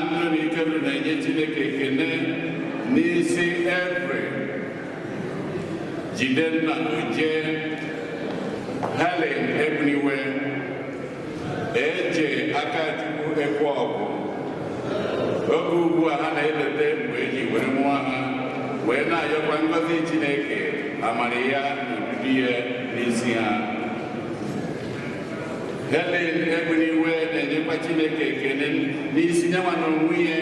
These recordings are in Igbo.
Anthony Ikebiri na-enye Chineke ekene n'isi Every Jidenna Oje, Helen Ebuniwe, Eje Akachukwu Ekweọgụ. Oge ugbu a ha na-eleta mgbe eji were mụọ ha, wee na-ayọkwa ngọzi Chineke, amara ya na odudu ya n'isi ha. Helen Ebuniwe na-enyekwa Chineke ekele n'isi nyanwa na onwe ya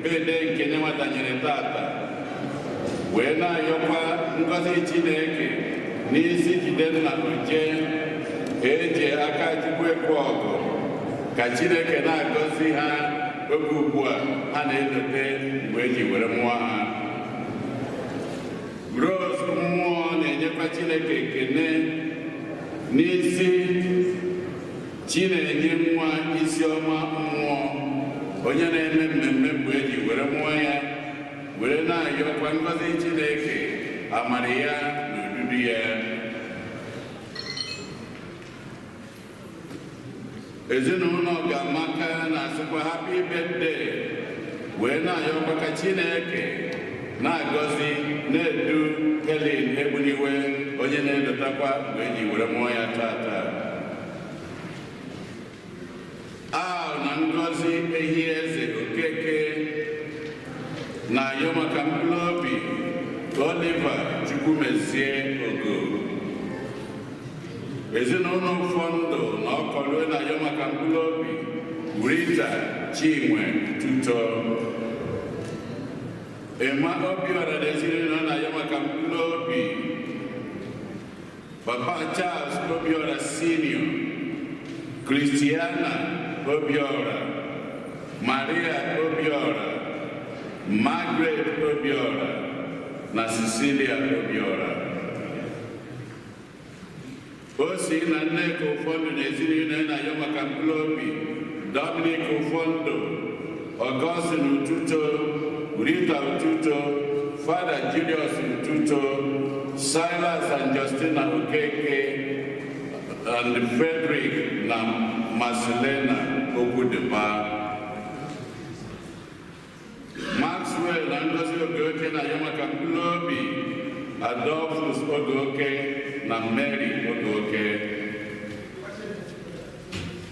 bede nke nyanwa danyere tata, wee na-ayọkwa ngọzi Chineke n'isi Jidenna Oje, Eje Akachukwu Ekweọgụ, ka Chineke na-agọzi ha oge ugbu a ha na-elote mgbe eji were mụọ ha. Rose Mmụọ na-enyekwa Chineke ekele n'isi Chinenye nwa Isiọma Mmụọ, onye na-eme mmemme mgbe eji were mụọ ya, were na-ayọkwa ngọzi Chineke, amara ya na odudu ya. Ezinụlọ Ga-amaka na-asịkwa happy birthday, wee na-ayọkwa ka Chineke na-agọzi na-edu Helen Ebuniwe, onye na-edotakwa mgbe eji were mụọ ya tata. Al na Ngozi Ehi Eze Okeke na-ayọ maka mkpụrụ obi Oliver Chukwumezie Ogo. Ezinụlọ Ụfọndụ na Ọkọlue na-ayọ maka mkpụrụ obi Rita Chinwe Tuto. Emma Obiora na ezinụlọ na-ayọ maka mkpụrụ obi Papa Charles Obiora Senior, Christiana Obiora, Maria Obiora, Margaret Obiora na Cecilia Obiora. Osi na Nneka Ụfọdụ na ezinụlọ na-ayọ maka mkpụrụ obi Dominic Ụfọdụ, Augustine Ututo, Rita Ututo, Father Julius Ututo, Silas and Justina Okeke, and Frederick na Marcelena Okwudeba. Maxwell na Ngozi Ogoke na-ayọ maka mkpụrụ obi Adolphus Ogoke na Mary Ogoke.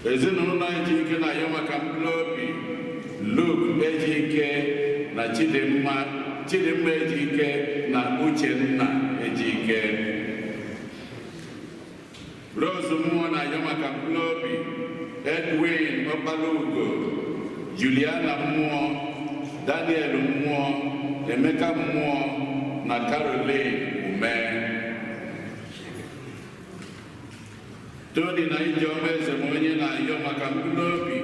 Ezinụlọ Ejike na-ayọ maka mkpụrụ obi Luke Ejike na Chidimma Ejike na Uchenna Ejike. Rose Mmụọ na-ayọ maka mkpụrụ obi Edwin Ọkpalugo, Juliana Mmụọ, Daniel Mmụọ, Emeka Mmụọ na Caroline Ume. Tony na Ijeọma Ezemonye na-ayọ maka mkpụrụ obi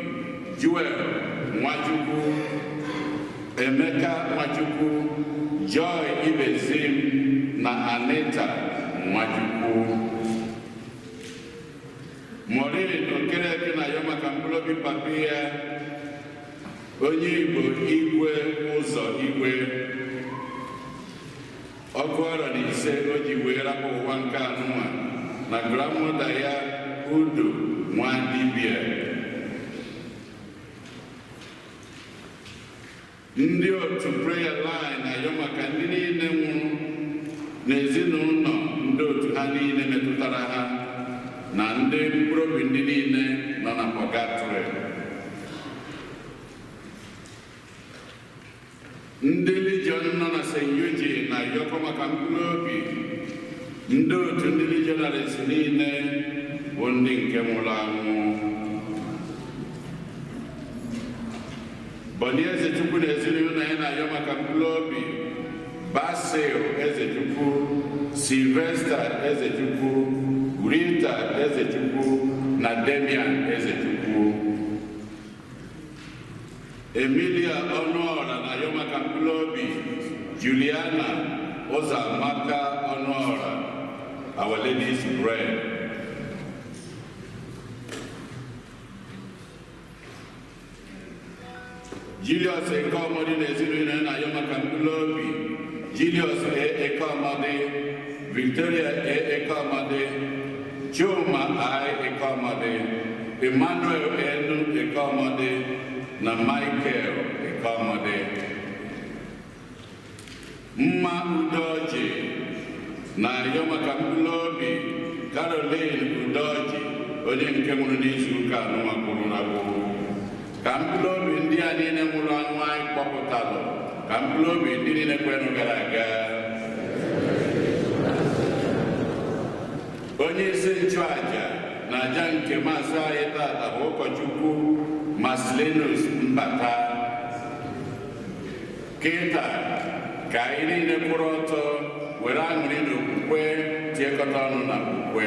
Jewel Nwachukwu, Emeka Nwachukwu, Joy Ibezim na Anita Nwachukwu. Maureen Okereke na-ayọ maka mkpụrụ obi papa ya, onye Igbo Igwe Ụzọ Igwe, 15 o ji wee rapụ ụwa nke anụnwa, na grandmother ya Udo Nwadibia. Ndị otu prayer line na-ayọ maka ndị niile nwụrụ n'ezinụlọ ndị otu ha niile metụtara ha na ndị mkpụrụ obi ndị niile nọ na pọgatrị. Ndị Legion nọ na St. Eugene na-ayọkọ maka mkpụrụ obi ndị otu ndị legionaries niile bụ ndị nke nwụrụ anwụ. Bonny Ezechukwu na ezinụlọ ya na-ayọ maka mkpụrụ obi Basil Ezechukwu, Sylvester Ezechukwu, Rita Ezechukwu na Damian Ezechukwu. Emilia Ọnụọra na-ayọ maka mkpụrụ obi Juliana Ụzọamaka Ọnụọra, Our Lady's Bread. Julius Ekeọmọdị na ezinụlọ ya na-ayọ maka mkpụrụ obi Julius A. Ekeọmọdị, Victoria A. Ekeọmọdị, Chuma I. Ekeọmọdị, Emmanuel Enu Ekeọmọdị na Michael Mma Udoji na-arịọ maka mkpụrụ obi Caroline Udoji, onye nke nwụrụ n'izu ụka anụnwa gwụrụ agwụ. Ka mkpụrụ obi ndị a niile nwụrụ anwụ anyị kpọpụtalụ, ka mkpụrụ obi ndị niile kwenụ gara aga. Onye isi nchụaja na aja nke maasị anyị tata bụ ụkọchukwu Marcellinus Mbata. Kịta ka anyị niile kwụrụ ọtọ were aṅụrị na okwukwe tiekọta ọnụ na okwukwe.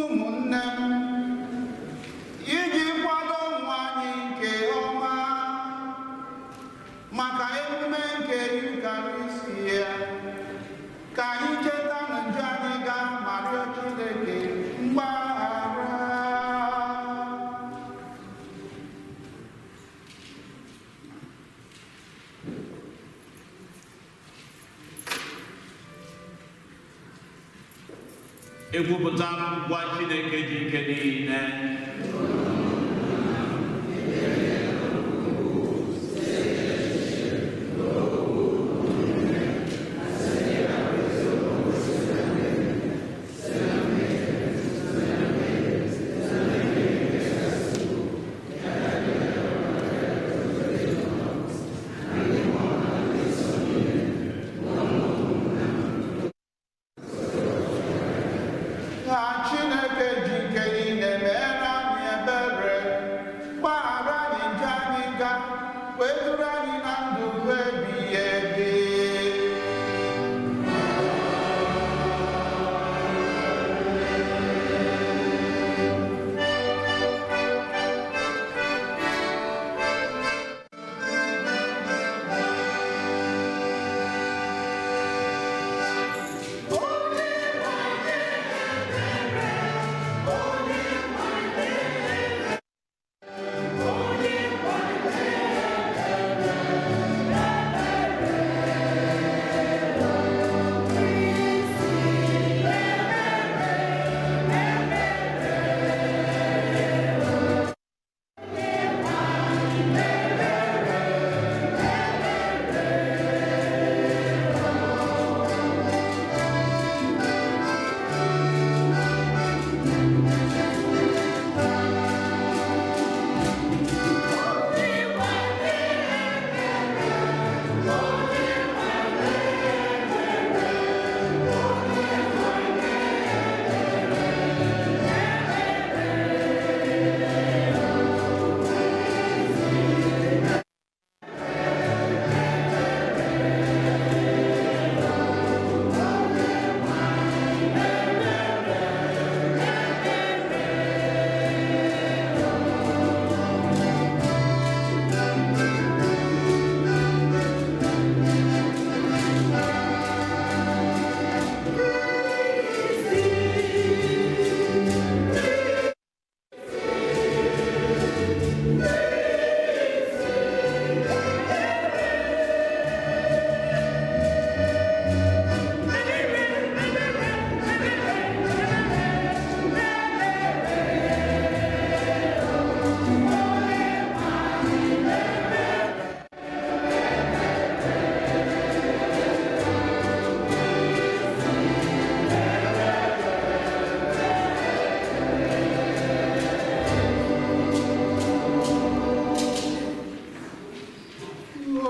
Ụmụnne m, iji kwado onwe anyị nke ọma maka emume nke Yukarịsịa, ka anyị cheta na njọ anyị gaa ma rịọ Chineke mgbaghara. Ekwupụta ngwa Chineke ji ike niile. Ka Chineke ji ike niile meere anyị ebere, gbaghara anyị njọ anyị ga, wee duru anyị na ndụ ebighị ebi.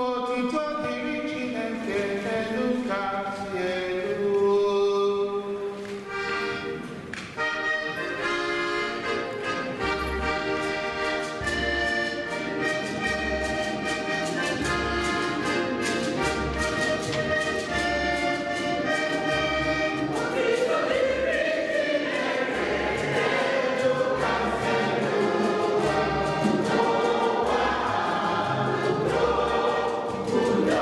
Otito dịrị Chineke n'elu kasị elu. Thank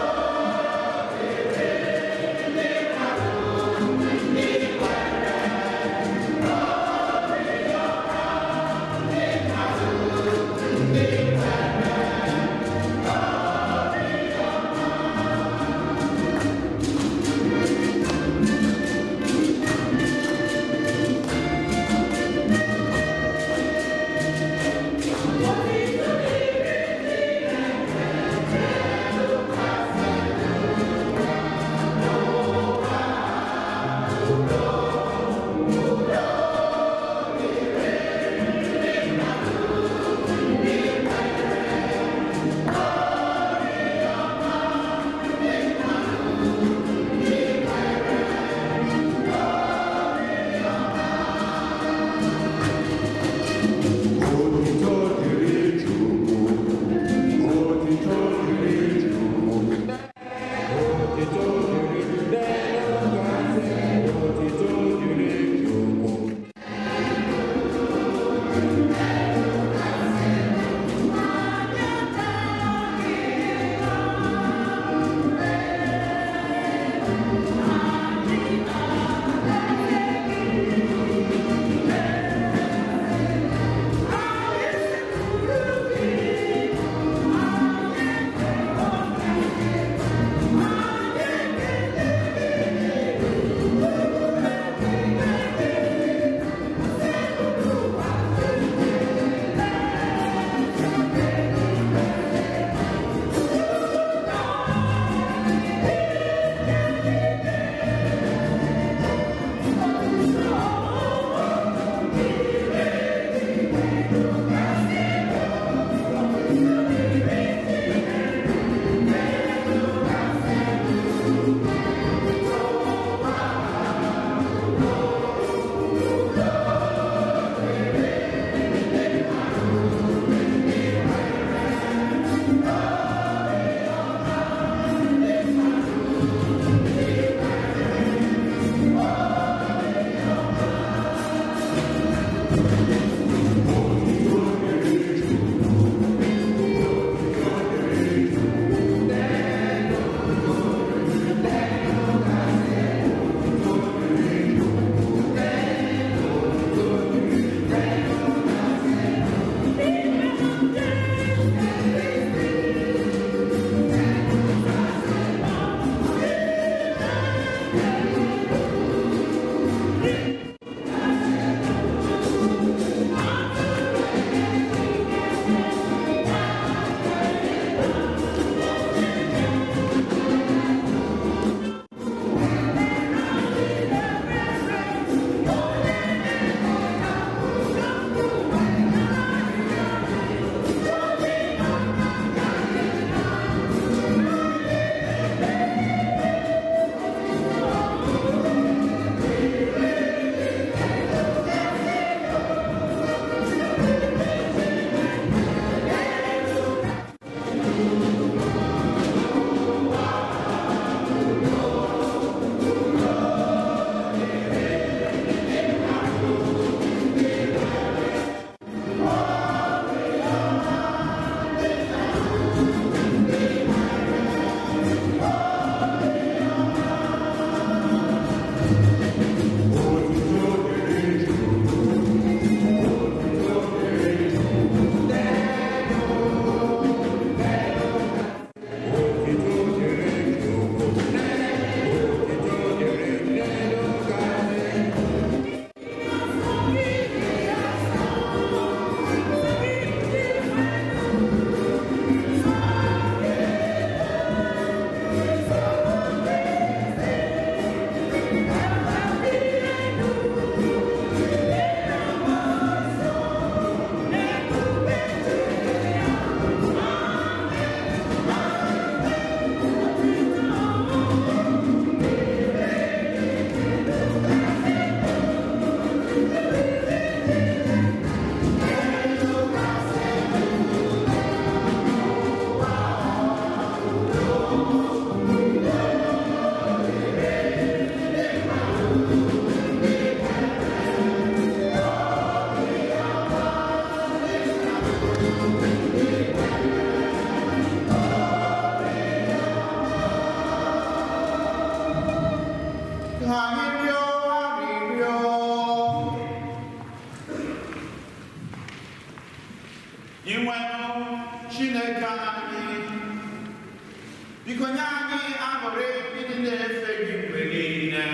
Biko nye anyị aṅụrị ịdị na-efe gị mgbe niile.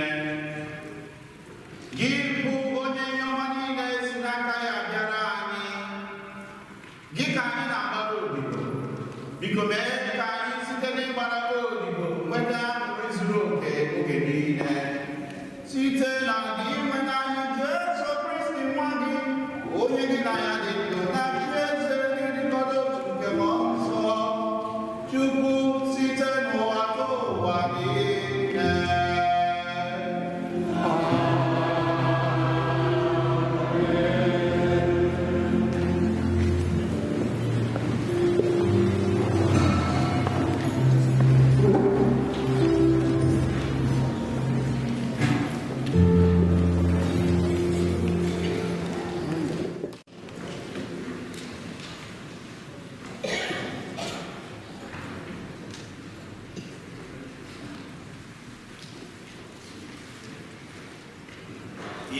Gị bụ onye ihe ọma niile si n'aka ya bịara anyị. Gị ka anyị na-agbara odibo. Biko mee ka anyị site n'ịgbara gị odibo nweta aṅụrị zuru oke oge niile. Site na inwe n'anya Jesu Kristi nwa gị, onye gị na ya dị ndụ na-achị eze n'ịdịkọta otu nke Mmụọ Nsọ, Chukwu site n'ụwa ruo ụwa niile.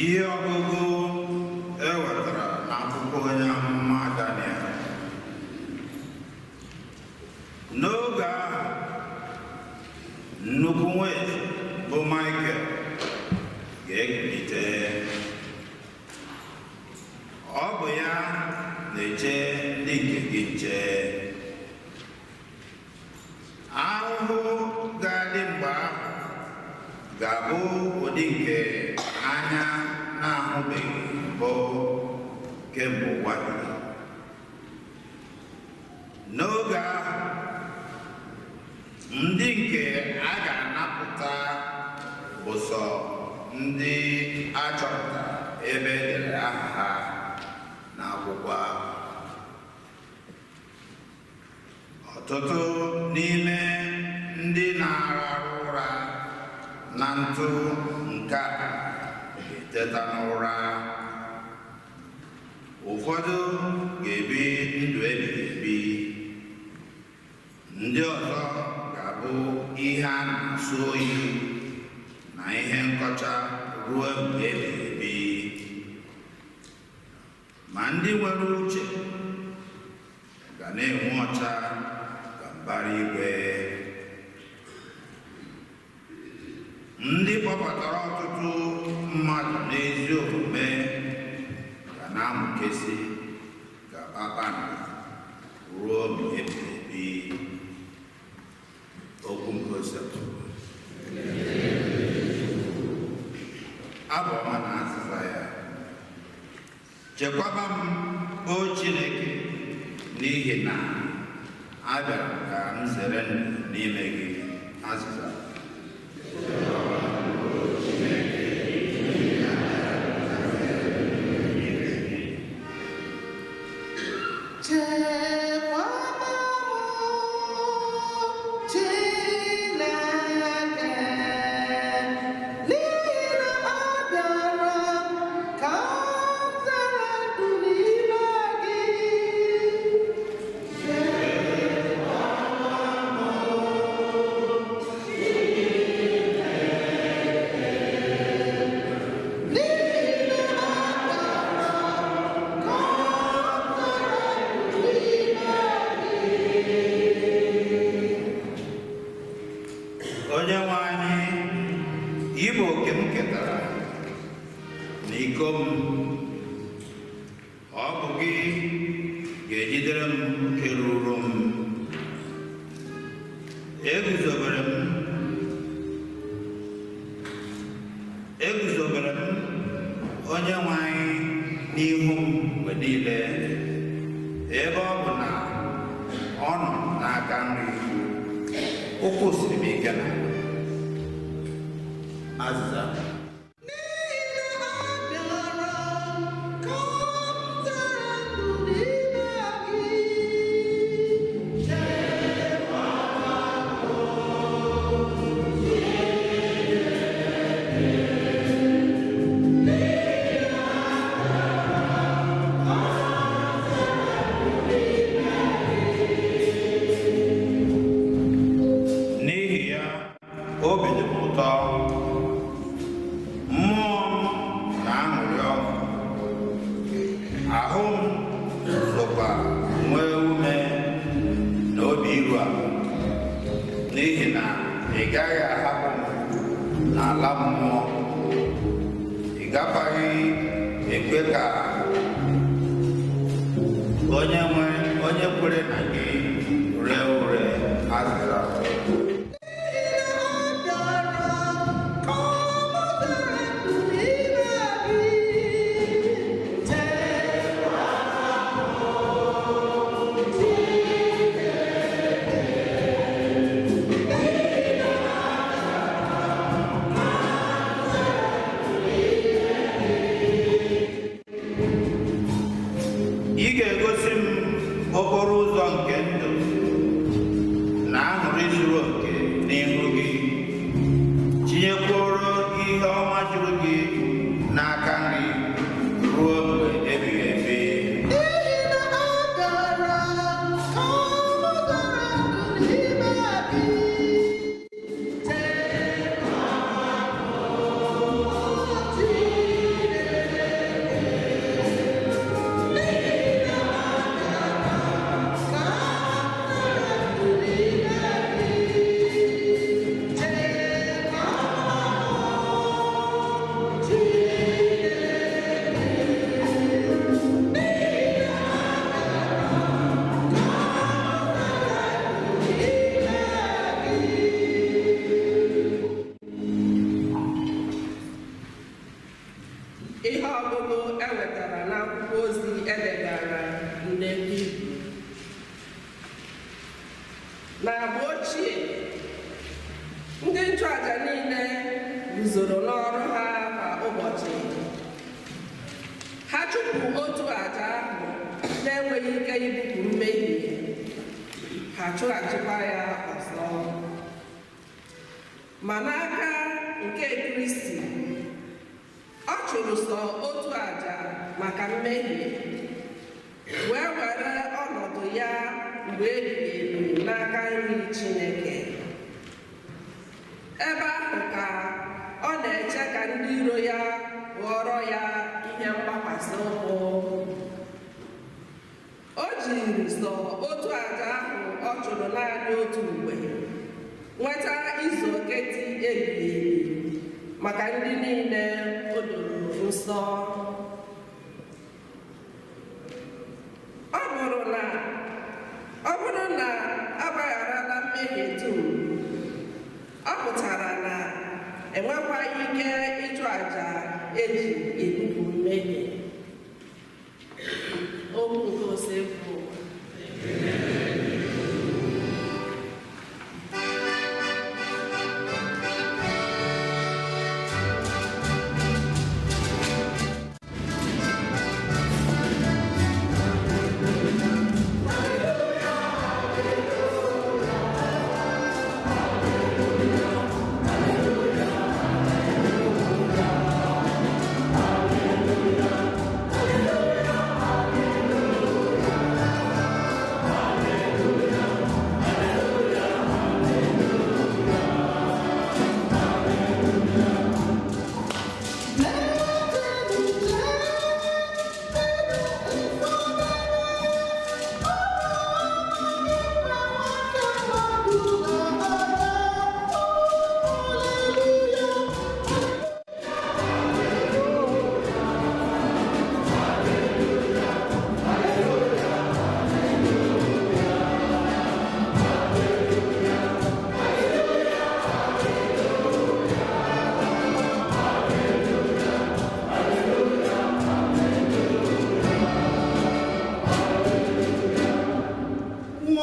Ihe ọgụgụ e wetara n'akwụkwọ onye amụma Daniel. N'oge ahụ, nnukwu nwa eze bụ Michael ga-ekulite. Ọ bụ ya na-eche ndị nke gị nche. Ahụhụ ga-adị mgbe ahụ ga-abụ ụdị nke anya na-ahụbeghị mbụ kemgbe ụwa bidoro. N'oge ahụ, ndị nke a ga-anapụta bụ sọ ndị a chọpụtara ebe e dere aha ha n'akwụkwọ ahụ. Ọtụtụ n'ime ndị na-arahụ ụra na ntụ nke a ga-eteta n'ụra. Ụfọdụ ga-ebi ndụ ebighị ebi, ndị ọzọ ga-abụ ihe a na-asụ oyi na ihe nkọcha ruo mgbe ebighị ebi. Ma ndị nwere uche ga na-enwe ọcha ka mbara igwe. Ndị kpọbatara ọtụtụ mmadụ n'ezi omume ga na-amụkesị ka kpakpando ruo mgbe ebighị ebi. Okwu nke Osebụrụwa. Abụ ọma na azịza ya. Chekwaba m, o Chineke, n'ihi na abịara m ka m zere ndụ n'ime gị. Azịza. Chekwaba m, Chineke, n'ihi na abịara m ka m zere ndụ n'ime gị. N'ihi na abịara m ka m zere ndụ n'ime gị. Onye nwe anyị, ị bụ oke m ketara na iko m. Ọ bụ gị ga-ejidere m oke ruru m. Eguzobere m Onye nwe anyị n'ihu m mgbe niile, ebe ọ bụ na ọ nọ n'aka nri, ụkwụ siri m ike na azịza. N'ihi na abịara m ka m zere ndụ n'ime gị. Chekwaba m, Chineke, n'ihi na abịara m ka m zere ndụ n'ime gị. N'ihi ya, obi dị m ụtọ, mmụọ m na-aṅụrị ọṅụ, ahụ m sokwa nwee ume na obi iru ala. N'ihi na ị gaghị ahapụ m n'ala mmụọ, ị gakwaghị ekwe ka onye kwere na gị ree ure. Azịza. Ị ga-egosi m okporo ụzọ nke ndụ na aṅụrị zuru oke n'ihu gị, tinyekwuoro ihe ọma juru gị n'aka nri ruo mgbe ebighị ebi. Ihe ọgụgụ e wetara n'akwụkwọ ozi edegara ndị Hibru. N'agba ochie, ndị nchụaja niile guzoro n'ọrụ ha kwa ụbọchị. Ha chụpụ otu aja ahụ na-enweghị ike ibupụ mmehie, ha chụghachikwa ya ọzọ. Ma n'aka nke Kristi, ọ chụrụ sọ otu aja maka mmehie, wee were ọnọdụ ya mgbe ebighị ebi n'aka nri Chineke. Ebe ahụ ka ọ na-eche ka ndị iro ya ghọrọ ya ihe mgbakwasị ụkwụ. O jiri sọ otu aja ahụ ọ chụrụ naanị otu mgbe nweta izu oke dị ebighị ebi maka ndị niile o doro nsọ. Ọ bụrụ na agbagharala mmehie dum, ọ pụtara na enwekwaghị ike ịchụ àjà eji ebupụ mmehie. Okwu nke Osebụwa.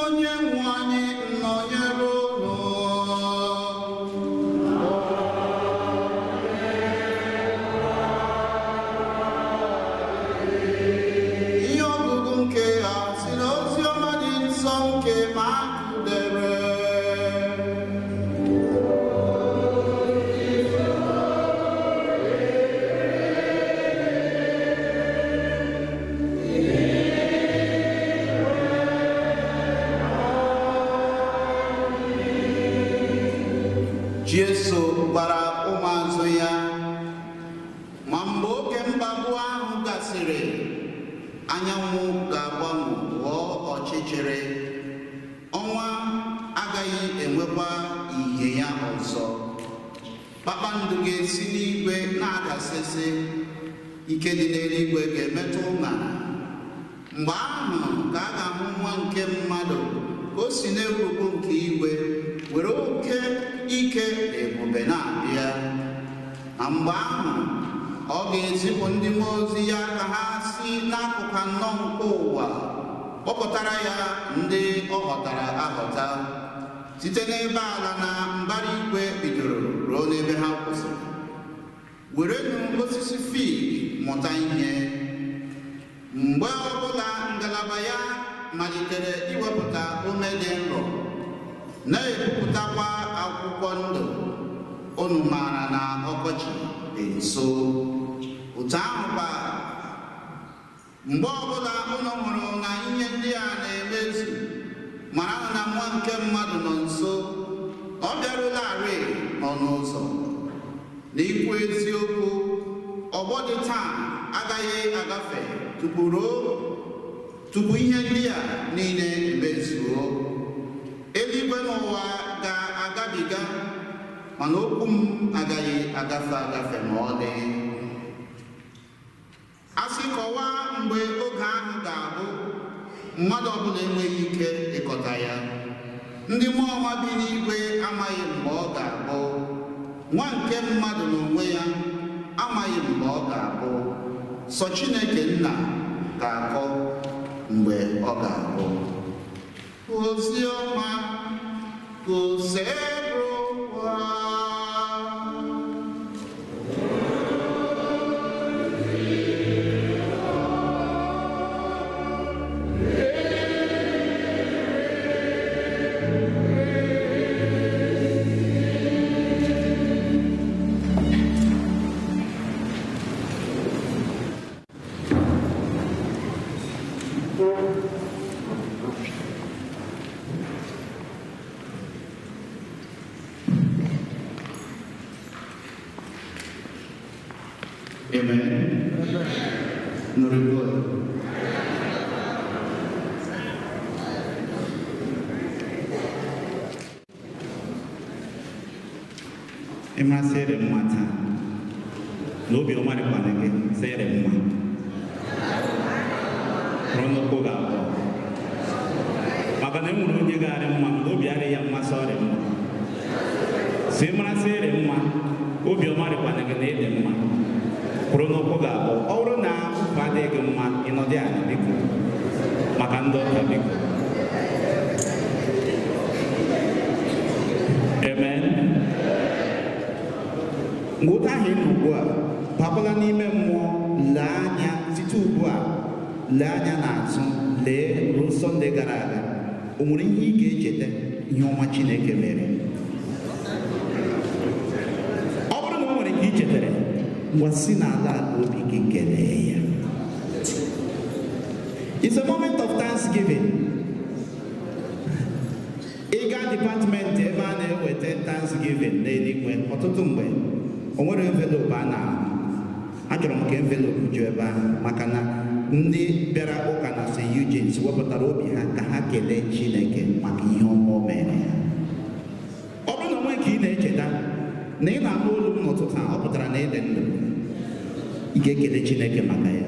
Onye nwe anyị nọnyere unu. Ihe ọgụgụ nke a si n'ozi ọma dị nsọ nke Mak dere. Jesu gwara ụmụazụ ya, ma mgbe oge mkpagbu ahụ gasịrị, anyanwụ ga-agbanwe ghọọ ọchịchịrị, ọnwa agaghị enwekwa nsọ. Kpakpando ga-esi n'igwe na-adasịsị, ike dị n'eluigwe ga-emetụ ụṅara. Mgbe ahụ ka a ga-ahụ nwa nke mmadụ ka o si n'erukwu nke igwe were oke ike na ebube na-abịa. Na mgbe ahụ ọ ga-ezipụ ndị mmụọ ozi ya ka ha si n'akụkụ anọ nke ụwa kpọpụtara ya ndị ọ họtara ahọta, site n'ebe ala na mbara igwe bidoro ruo n'ebe ha kwụsịrị. Werenụ osisi fig mụta ihe. Mgbe ọbụla ngalaba ya malitere iwepụta ome dị nro, na-epupụtakwa akwụkwọ ndụ, unu maara na ọkọchị dị nso. Otu ahụ kwa, mgbe ọbụla unu hụrụ na ihe ndị a na-emezu, mara na nwa nke mmadụ nọ nso, ọ bịarularị n'ọnụ ụzọ. N'ikwu eziokwu, ọgbọ dị taa agaghị agafe tupu ihe ndị a niile emezuo. Eluigwe n'ụwa ga-agabiga, mana okwu m agaghị agafe agafe ma ọlị. A sị kọwaa mgbe oge ahụ ga-abụ, mmadụ ọbụla enweghị ike ịkọta ya. Ndị mmụọ ọma bi n'igwe amaghị mgbe ọ ga-abụ. Nwa nke mmadụ n'onwe ya amaghị mgbe ọ ga-abụ. Sọ Chineke nna ga-akọ mgbe ọ ga-abụ. Ozi ọma Osebụrụwa. Amen. Nụrụ God. Ịmasị ịrị mma taa na obiọma dịkwana gị, sị ịrị mma rụọ nnukwu ga-abụọ, maka na e nwere onye ga-arị mma mgbe obi adịghị ya mmasị ọrị mma. Si ịmarasị ịrị mma, obiọma dịkwana gị na ịdị mma, kwụrụ n'ụkwụ ga-abụ. Ọ bụrụ na ụkwụ adịghị gị mma, ịnọdụ ala biko, maka ndị ụka biko. Amen. Mgbe ụta ahụ ị nọ ugbu a, bakwala n'ime mmụọ, lee anya site ugbu a, lee anya n'azụ, lee ruo Sọnde gara aga. O nwere ihe ị ga-echeta ihe ọma Chineke mere? Ọ bụrụ na o nwere nke ị chetara, ngwa si n'ala ala obi gị kelee ya. It's a moment of thanksgiving. Ị gaa department ebe a na-eweta thanksgiving n'eluigwe, ọtụtụ mgbe o nwere envelope a na-ahụ. Achọrọ m ka envelope ju ebe ahụ, maka na ndị bịara ụka na St. Eugene's wepụtara obi ha ka ha kelee Chineke maka ihe ọma o mere ha. Ọ bụrụ na onwe ka ị na-echeta na ị na-anụ olu m n'ụtụtụ a, ọ pụtara na ị dị ndụ. Ị ga-ekele Chineke maka ya,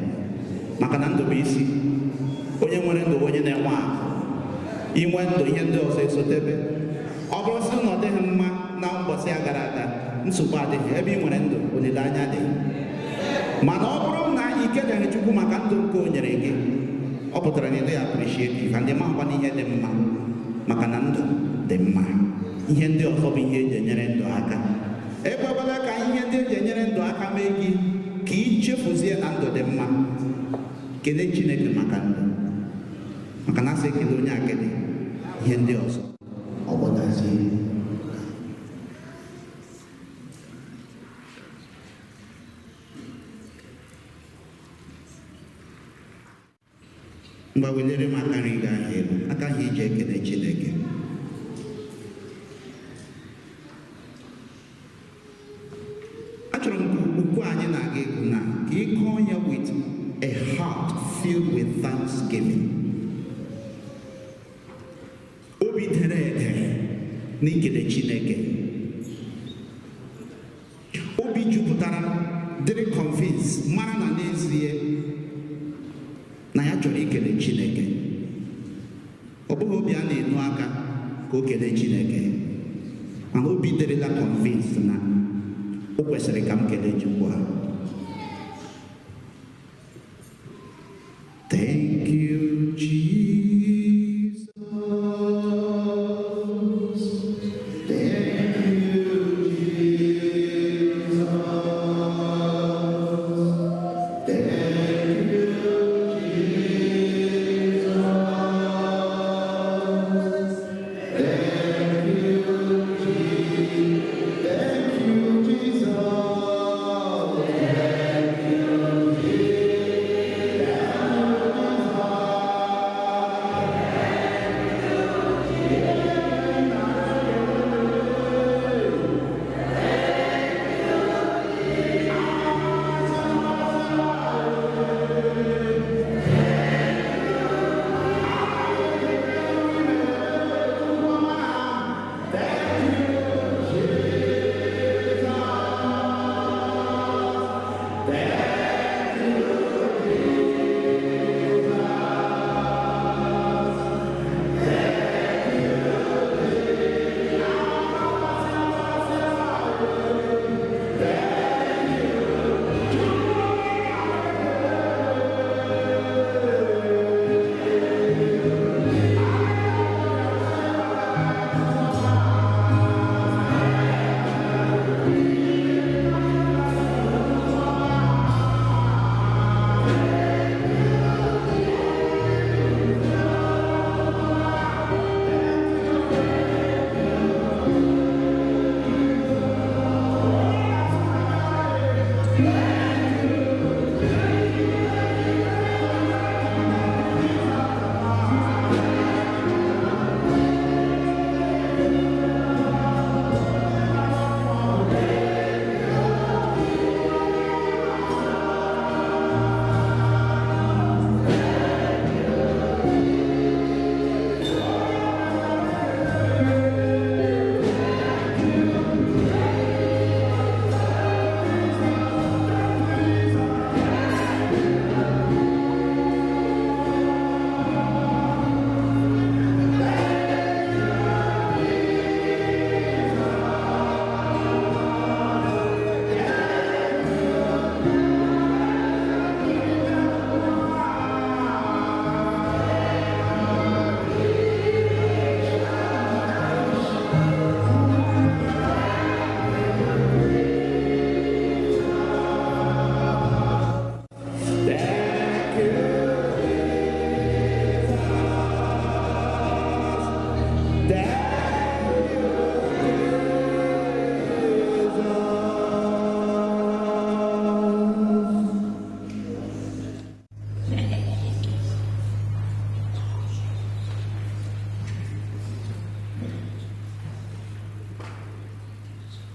maka na ndụ bụ isi. Onye nwere ndụ bụ onye na-enwe akụ. Inwe ndụ, ihe ndị ọzọ esotebe. Ọ bụrụ sị na ọ dịghị mma na mbọsị a gara aga, nsogbu adịghị. Ebe ị nwere ndụ, olileanya dị. Mana ọ bụrụ na ị keleghị Chukwu maka ndụ nke o nyere gị, ọ pụtara na ị dịghị appreciate ka ndị makwa n'ihe dị mma, maka na ndụ dị mma. Ihe ndị ọzọ bụ ihe eji enyere ndụ aka. Ekwekwala ka ihe ndị eji enyere ndụ aka mee gị ka ị chefuzie na ndụ dị mma. Kelee Chineke maka ndụ, maka na asị ekele onye akịdị, ihe ndị ọzọ ọ gbọtazie. Mgbe welere m aka nri gị ahụ elu, aka ahụ iji ekele Chineke. Achọrọ m ka ukwu anyị na-aga egwu na ka ị kọọ ya with a heart filled with thanksgiving. Obi dere ede n'ikele Chineke. jupụtara dịrị convince mara na n'ezie na ya chọrọ ikele Chineke. Ọ bụghị obi a na-enu aka ka o kelee Chineke, mana obi dịrịla convince na o kwesịrị ka m kelee Chukwu a. Thank you, Jesus. Thank you, Jesus. Thank you, Jesus. Thank you, Jesus. Thank you, Jesus. Thank you, Jesus.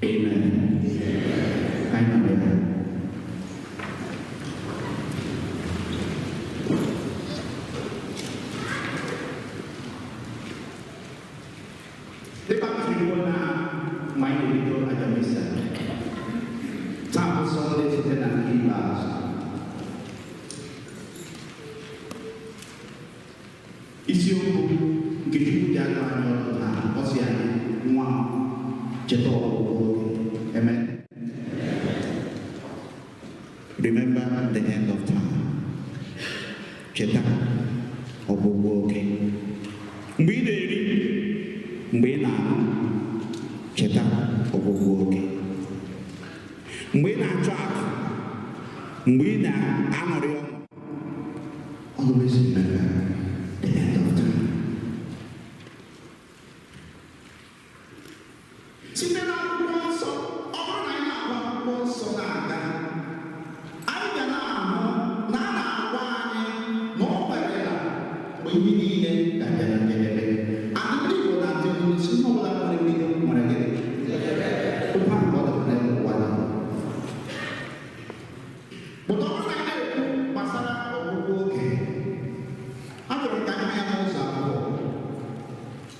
Amen. Amen. Dịka m siri kwuo na mgbe anyị na-ebido aja misa, taa bụ Sọnde site na nke ikpeazụ. Isiokwu nke Chukwu ji agụ anyị ọdụ taa, ọ sị anyị, nwa m, cheta ọgwụgwụ oge. Amen. Remember the end of time. Cheta ọgwụgwụ oge. Mgbe ị na-eri, mgbe ị na-aṅụ, cheta ọgwụgwụ oge. Mgbe ị na-achọ akụ, mgbe ị na-aṅụrị ọṅụ, always remember the end of time. Site n'akwụkwọ nsọ, ọ bụrụ na anyị na-agụ akwụkwọ nsọ na-aga, anyị ga na-ahụ na a na-agwa anyị na o nwerela mgbe ihe niile ga-abịa na njedebe. And ndị Igbo na-atụ ilu sị ihe ọbụla nwere mbido nwere gịnị? Okwu ahụ ka ọ dọbara n'ụwa na. But ọ bụrụ na anyị na-ekwu gbasara ọgwụgwụ oge, achọrọ m ka anyị hụ ya n'ụzọ abụọ.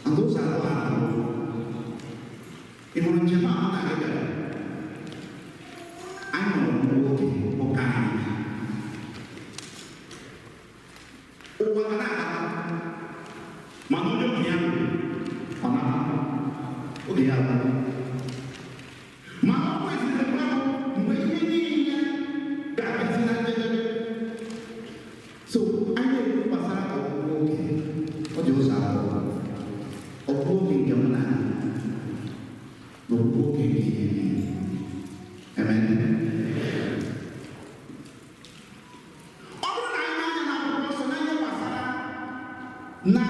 And ụzọ abụọ ahụ bụ, ị hụrụ njem a mụ na gị bịara? Oge ya agwụgo. Ma ọ kwesịrị mgbe ihe niile ga-abịazi na njedebe. So anyị ekwu gbasara ọgwụgwụ oge, ọ dị ụzọ abụọ. Ọgwụgwụ oge nke mụ na na ọgwụgwụ oge nke ihe niile. Amen. Ọ bụrụ na anyị na-anya n'akwụkwọ nsọ na ihe gbasara na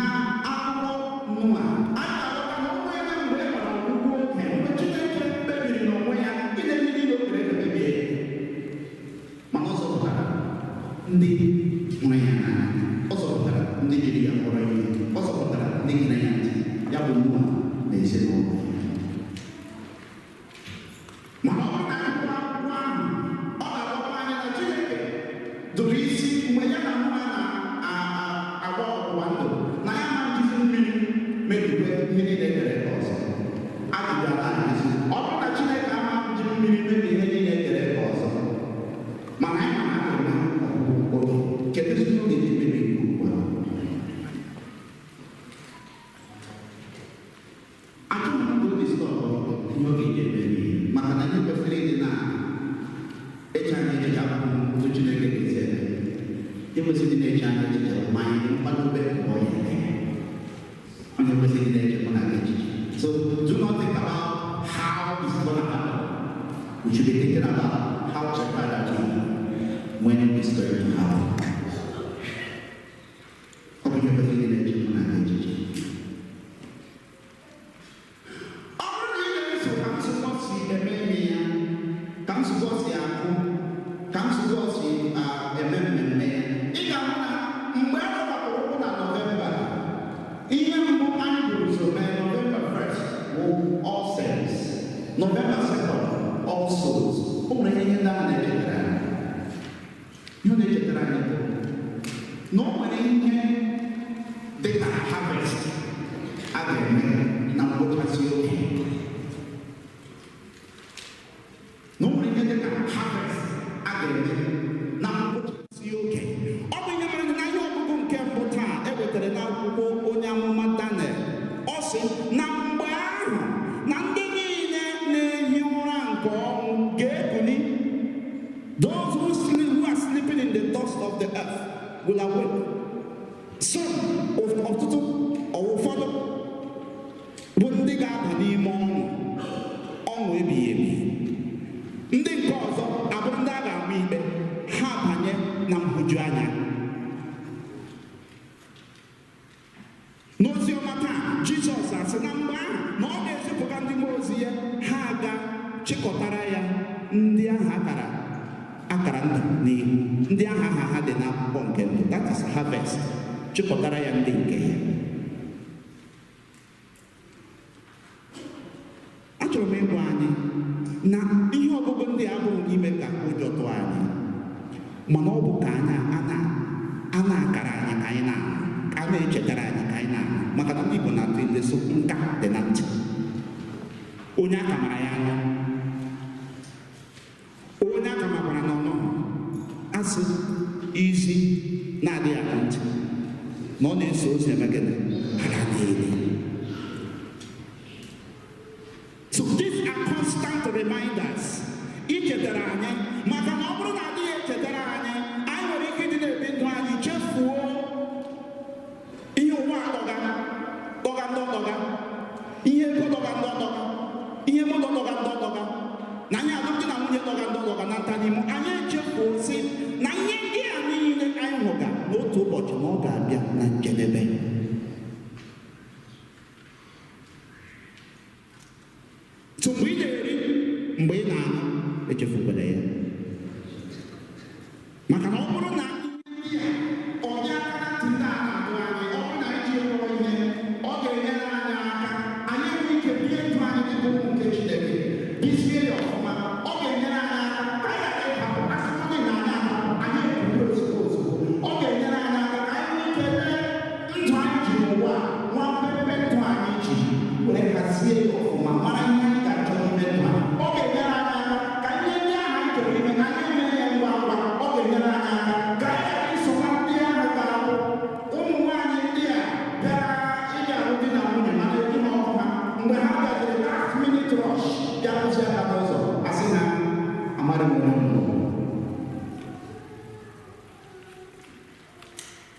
akwụkwọ Noa, anyị ga-aghọta na o nwere mgbe e nwere ọgwụgwụ oge, mgbe Chineke kpebiri n'onwe ya ide ihe niile o kere eke mebie. Mana ọ zọpụtara ndị hụrụ ya n'anya, ọ zọpụtara ndị jiri ya kpọrọ ihe, ọ zọpụtara ndị gere ya ntị, ya bụ Noa na ezinụlọ ya. Mana ọ bụrụ na anyị gụọ akwụkwọ ahụ, ọ ga-agwakwa anyị na Chineke dụrụ isi mgbe ya na Noa na-agba ọgbụgba ndụ na ya ma njizi mmiri mebiwe ihe niile kere eke ọzọ. Ajụjụ a na-ajụzi, ọ bụrụ na Chineke ama nji mmiri mebie ihe niile kere eke ọzọ, mana anyị ma na a ga-enwe ọgwụgwụ oge, kedu ezi oge ga-emebi nke ugbu a? Achọghị m ka obi stọpụ ihe oge ji eme ihe, maka na ihe kwesịrị ịdị na-eche anyị echiche abụghị otu Chineke ga-esi eme. Ihe kwesịrị ịdị na-eche anyị echiche bụ ma anyị dị nkwadobe mgbe ọ ya eme. Onye kwesịrị ịdị na-eche mụ na gị echiche. So do not think about how it's gonna happen. We should be thinking about how prepared are we when it's going to happen. Ọ bụ ihe kwesịrị ịdị na-eche mụ na gị echiche. Ọ bụrụ na ị na-eso ka nzukọ si eme ihe ya, ka nzukọ si akụ, ka nzukọ si eme mmemme ya, ị ga-ahụ na mgbe a gbapụrụ ụkwụ na Nọvemba, ihe mbụ anyị buru ụzọ mee Nọvemba 1st bụ All Saints, Nọvemba 2nd All Souls. O nwere ihe ndị ahụ na-echetara anyị. Ihe ọ na-echetara anyị bụ na o nwere ihe dị ka harvest a ga-eme na ngwụchasị oge. Na o nwere ihe dị ka harvest a ga-eme na ngwụchasị oge. Ọ bụ ihe mere na ihe ọgụgụ nke mbụ taa e wetara n'akwụkwọ onye amụma Daniel. Ọ sị na mgbe ahụ na ndị niile na-ehi ụra nke ọnwụ ga-ekuli. Those who sleep, who are sleeping in the dust of the earth will awake. Some, ọtụtụ, ụfọdụ bụ ndị ga-aba n'ime ọṅụ, ọṅụ ebighị ebi. Ndị nke ọzọ abụrụ ndị a ga-ama ikpe, ha banye na nhụjuanya. N'ozi ọma taa, Jizọs asị na mgbe ahụ na ọ ga-ezipụga ndị mmụọ ozi ya, ha aga chịkọtara ya ndị ahụ akara ndụ n'ihu, ndị ahụ aha ha dị n'akwụkwọ nke ndụ, that is harvest, chịkọtara ya ndị nke ya. Achọrọ m ịgwa anyị na ihe ọgụgụ ndị a abụghị ime ka ụjọ tụọ anyị, mana ọ bụ ka anyị a na-akara anyị ka anyị na-anụ, ka a na-echetara anyị ka anyị na-anụ, maka na ndị Igbo na-atụ ilu sị nka dị na ntị. Onye aka mara ya anya, onye aka makwara n'ọnụ, asị izi na-adịghị akụ ntị na ọ na-eso ozi eme gịnị? Ala na-eli. So these are constant reminders. Ichetara anyị, maka na ọ bụrụ na adịghị echetara anyị, anyị nwere ike ịdị na-ebi ndụ anyị chefuo ihe ụwa dọga dọga ndị ọdọga, ihe ego dọga ndị ọdọga, ihe moto dọga ndị ọdọga, na anyị alụmdi na nwunye dọga ndị ọdọga na nta n'ime anyị echefuo sị na ihe ndị a niile anyị hụga n'otu ụbọchị na ọ ga-abịa na njedebe. So mgbe ị na-eri, mgbe ị na-aṅụ, echefukwala ya. Maka na ọ bụrụ na ihe ndị a, ọ dị aka na ntị ndị a na-atụ anyị, ọ bụrụ na anyị ji kpọrọ ihe, ọ ga-enyere anyị aka anyị enwe ike bie ndụ anyị dịka ụmụ nke Chineke, bizie ya ọfụma. Ọ ga-enyere anyị aka ka anyị ghara ịdapụ, asịkwa na anyị adapụ, anyị ebuli ozugbo ozugbo. Ọ ga-enyere anyị aka ka anyị nwee ike lee ndụ anyị ji n'ụwa a, nwa mpempe ndụ anyị ji were hazie ya ọfụma, mara ihe anyị ga-achọ n'ime ndụ anyị. Ọ ga-enyere anyị aka ka ihe ndị ahụ anyị chọrọ ime ka anyị mee ya ngwa ngwa. Ọ ga-enyere anyị aka ka anyị ghara iso na ndị ahụ ga-abụ ụmụ nwaanyị ndị a bịara ịga alụ di na nwunye mana eji ha ọkụ ha mgbe ha bịaziri ka Bịa kwụsị aka n'ụzọ, asị na amara m onye mbụ.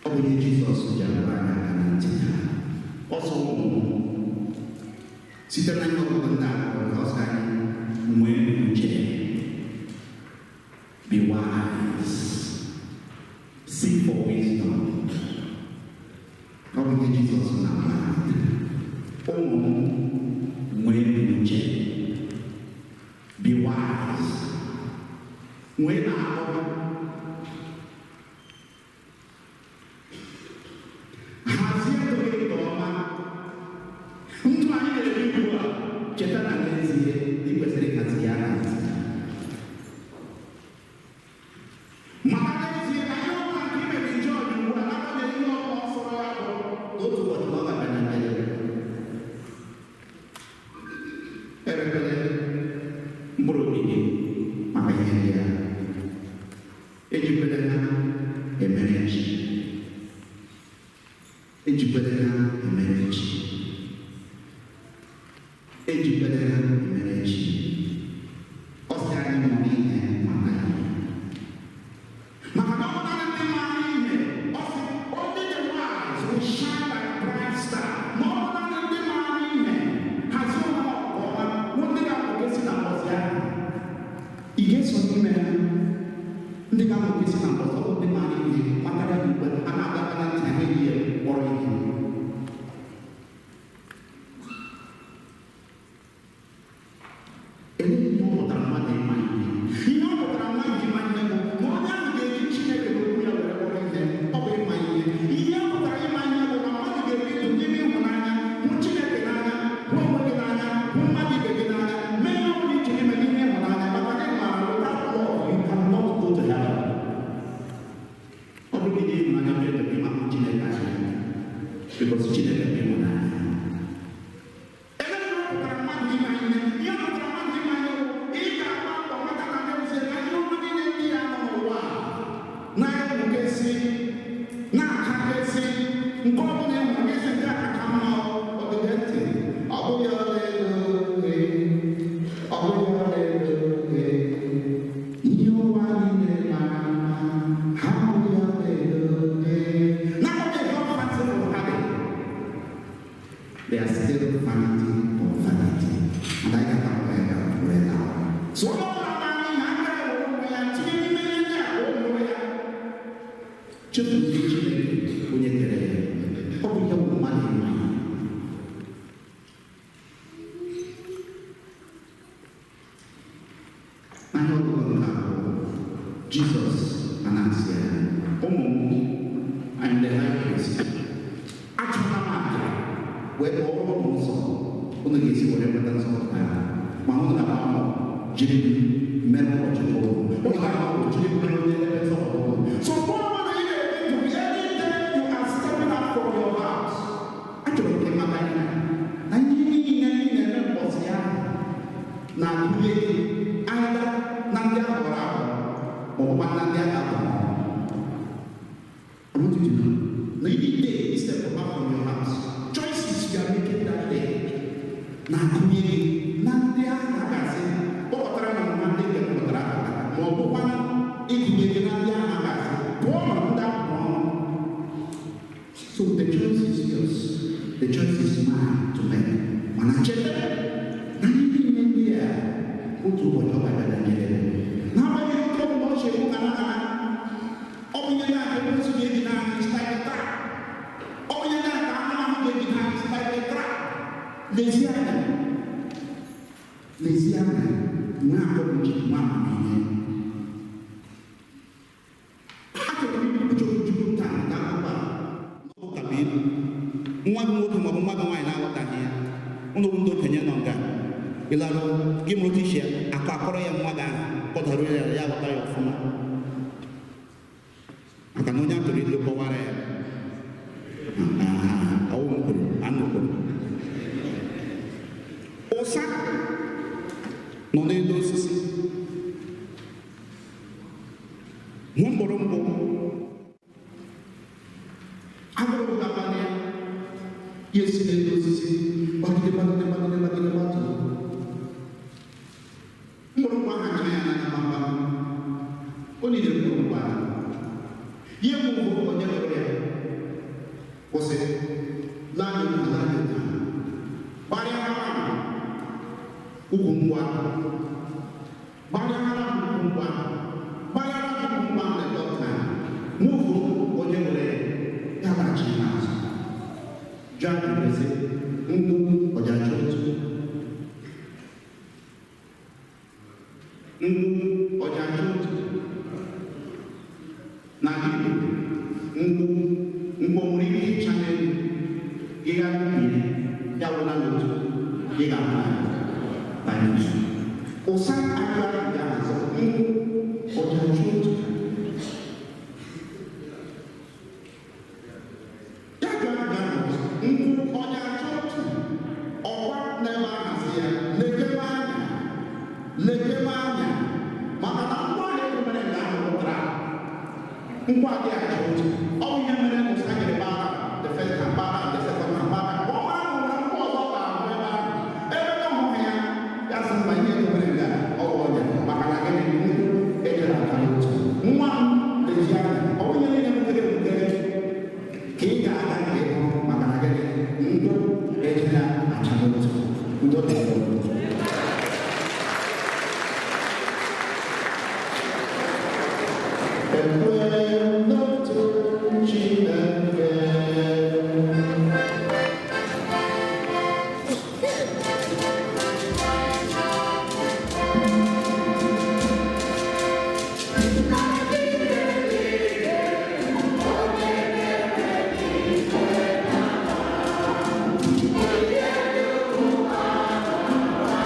Ọ bụ ihe Jizọs ji agwa anyị aka na ntị taa. Ọsọ ụmụ site na ihe ọgụgụ ndị a kọrọ, ọ sị anyị nwee uche. Be wise. Seek for wisdom. Ọ bụ ihe Jizọs na-agwa anyị. Ụmụ m, nwee uche. Be wise. Nwee na-akọ. Hazie ndụ gị nke ọma. Ndụ anyị na-ebi ugbu a, cheta na n'ezie ị kwesịrị ịhazi ya ahazi. Maka n'ezie na ihe ọbụla nke i mere njọ dị ugbu a, n'agbanyeghị ihe ọbụla ọ sọrọ ya bụ, n'otu ụbọchị na ọ ga-abịa na njedebe. Erekwele mkpụrụ obi gị maka ihe ndị a. Ejikwele ha emere chi. Ejikwele ha emere chi. Ejikwele ha emere chi. Ọ sị anyị mụrụ ihe maka ya. Maka na ọ bụ naanị ndị maara ihe, ọ sị, only the wise will shine like bright star. Ma ọ bụ naanị ndị maara ihe, hazie onwe ha nke ọma, bụ ndị ga-amụkesi na mbọsị ahụ. Ị ga-eso n'ime ha? Ndị ga-amụkesi na mbọsị, ọ bụ ndị maara ihe, matara ya ugbu a, a na-agaba na ntị ha eji ya kpọrọ ihe. Elee ihe ọ pụtara mmadụ ịma ihe? Ihe ọ pụtara mmadụ ịma ihe bụ na onye ahụ ga-eji Chineke n'okwu ya were kpọrọ ihe. Ọ bụ ịma ihe. Ihe ọ pụtara ịma ihe bụ na mmadụ ga-ebi ndụ n'ime ịhụnanya, hụ Chineke n'anya, hụ onwe gị n'anya, hụ mmadụ ibe gị n'anya, mee ihe ọ bụla i chere ime n'ime ịhụnanya, maka na ị maara without love you cannot go to heaven. Ọ bụrụ na ị ji ịhụnanya mee ndụ gị, ma hụ Chineke anya, because Chineke bụ ịhụnanya. Elee ihe ọ pụtara mmadụ ime ihe? Ihe ọ pụtara mmadụ ime ihe bụ ị ga-agba mbọ mata na n'ezie na ihe ọma niile ndị ya nọ n'ụwa a na-enwukesị, na-achakesị, nke ọ bụla ị hụrụ gị sị nke a kacha mma. Ọdịde ntị, ọ bụghị ọlaedo, ee, ọ bụghị ọlaedo, ee. Ihe ụwa niile mara mma, ha abụghị ọlaedo, ee. N'agbanyeghị how fanciful ha dị, they are still vanity of vanity. And I can come back and pray now. So onye ọbụla maara ihe aka ya were onwe ya tinye n'ime ihe ndị a ka o mụrụ ya. Chefuzie Chineke onye kere ya. Ọ bụ ihe bụ mmadụ ịma ihe. N'ahịa ọgụgụ nke abụọ, Jizọs anasị ya, ụmụ m, I'm the high priest. Achụla m aja wee kpọrọ ụnụ ụzọ unu ga-esi were nweta nzọpụta ya. Ma unu ga-agba mbọ jiri m mere ụkọchukwu ụnụ. Unu ga-agba mbọ jiri m mere onye ebe nzọpụta ụnụ. So mgbe ọbụla ị na-ebi ndụ gị, any day you are stepping out from your house, achọrọ m ka ị mata ihe na ihe niile ị na-eme mbọsị ahụ na-agụnye gị either na ndị a họrọ ahọ ma ọ bụkwa na ndị a ga-ahọrọ. I want you to know, na any day you step out from your house, choices you are making that day na-agụnye gị na ndị ahụ a ga-asị kpọkọtara na nwa ndị nke kpọkọtara akpọkọta, ma ọ bụkwa ịgụnye gị na ndị ahụ a ga-asị pụọ na ndị ahụ ọnụ. So the choice is yours. The choice is mine to make. Mana cheta na ihe niile ndị a otu ụbọchị ọ ga-abịa na njedebe. N'agbanyeghị otu ọbụla ọ si ekwu ka na ọ bụ ihe ndị a ka ekwensu ga-eji naanị style trap. Ọ bụ ihe ndị a ka anụmanụ ga-eji naanị style trap. Lezie anya. Lezie anya. Nwee akọ na uche, nwee amamihe. Achọrọ m ikwuchi okwu Chukwu taa nke akwụkwọ a. N'ụka bụ ilu. Nwa gị nwoke maọbụ nwa gị nwaanyị na-aghọtaghị ya. Ụnụ bụ ndị okenye nọ nga. Ị larụ gị mụrụ otu isi akọ akọrọ ya nwa gị ahụ, kpọdoro ya ya ghọta ya ọfụma. Maka na onye a tụrụ ilu kọwara ya. Ọwụ m kwuru, anụ kwuru. Ụsa nọ n'elu osisi. Hụ mkpụrụ nkwụ. Agụrụ ga-abalị ya. Ya esi n'elu osisi gbagide gbagide gbagide gbagide gbatuo. niile kwuru ngwa ihe mụ onye nwere ya kwụsị laa n'otu laa n'otu gbarịara m ukwu ngwa gbarịara m ukwu ngwa gbarịara m ukwu ngwa na dọkịta mụfu onye nwere ya laghachi n'azụ jụọ ajụjụ sị nkwụ ọjachi otu nkwụ ọjachi otu n'ala Igbo nkwụ nkwụ nwere ike ịcha n'elu gị gaa n'ubi ya wụla n'otu gị ga-ahụ ya banye ụsa ajụ ahụ ga-azụ nkwụ ọjachi otu ya jụọ ajụjụ ahụ ọzọ nkwụ ọjachi otu ọkwa n'ebe ahụ sị ya lekebe anya lekebe anya maka na ngwa ahụ ekwemere nke ahụ pụtara ngwa dị achọ otu ọ bụ ihe mere Musa jiri gbara the first time gbara the second time gbara ka ọ mara na nwere ngwa ọzọ ga-ahụ ebe ahụ ebe na ọhụghị ya ya sị mba ihe ekwemere nke a ọ bụ ọnya maka na gịnị nkwụ ejere aka n'otu nwa m leji anya ọ bụ ihe niile butere butere ka ị ga-aga ka ị hụ maka na gịnị nkwụ ejela acha n'otu udo dịrị unu. Ekwe n'otu Chineke. Thank you.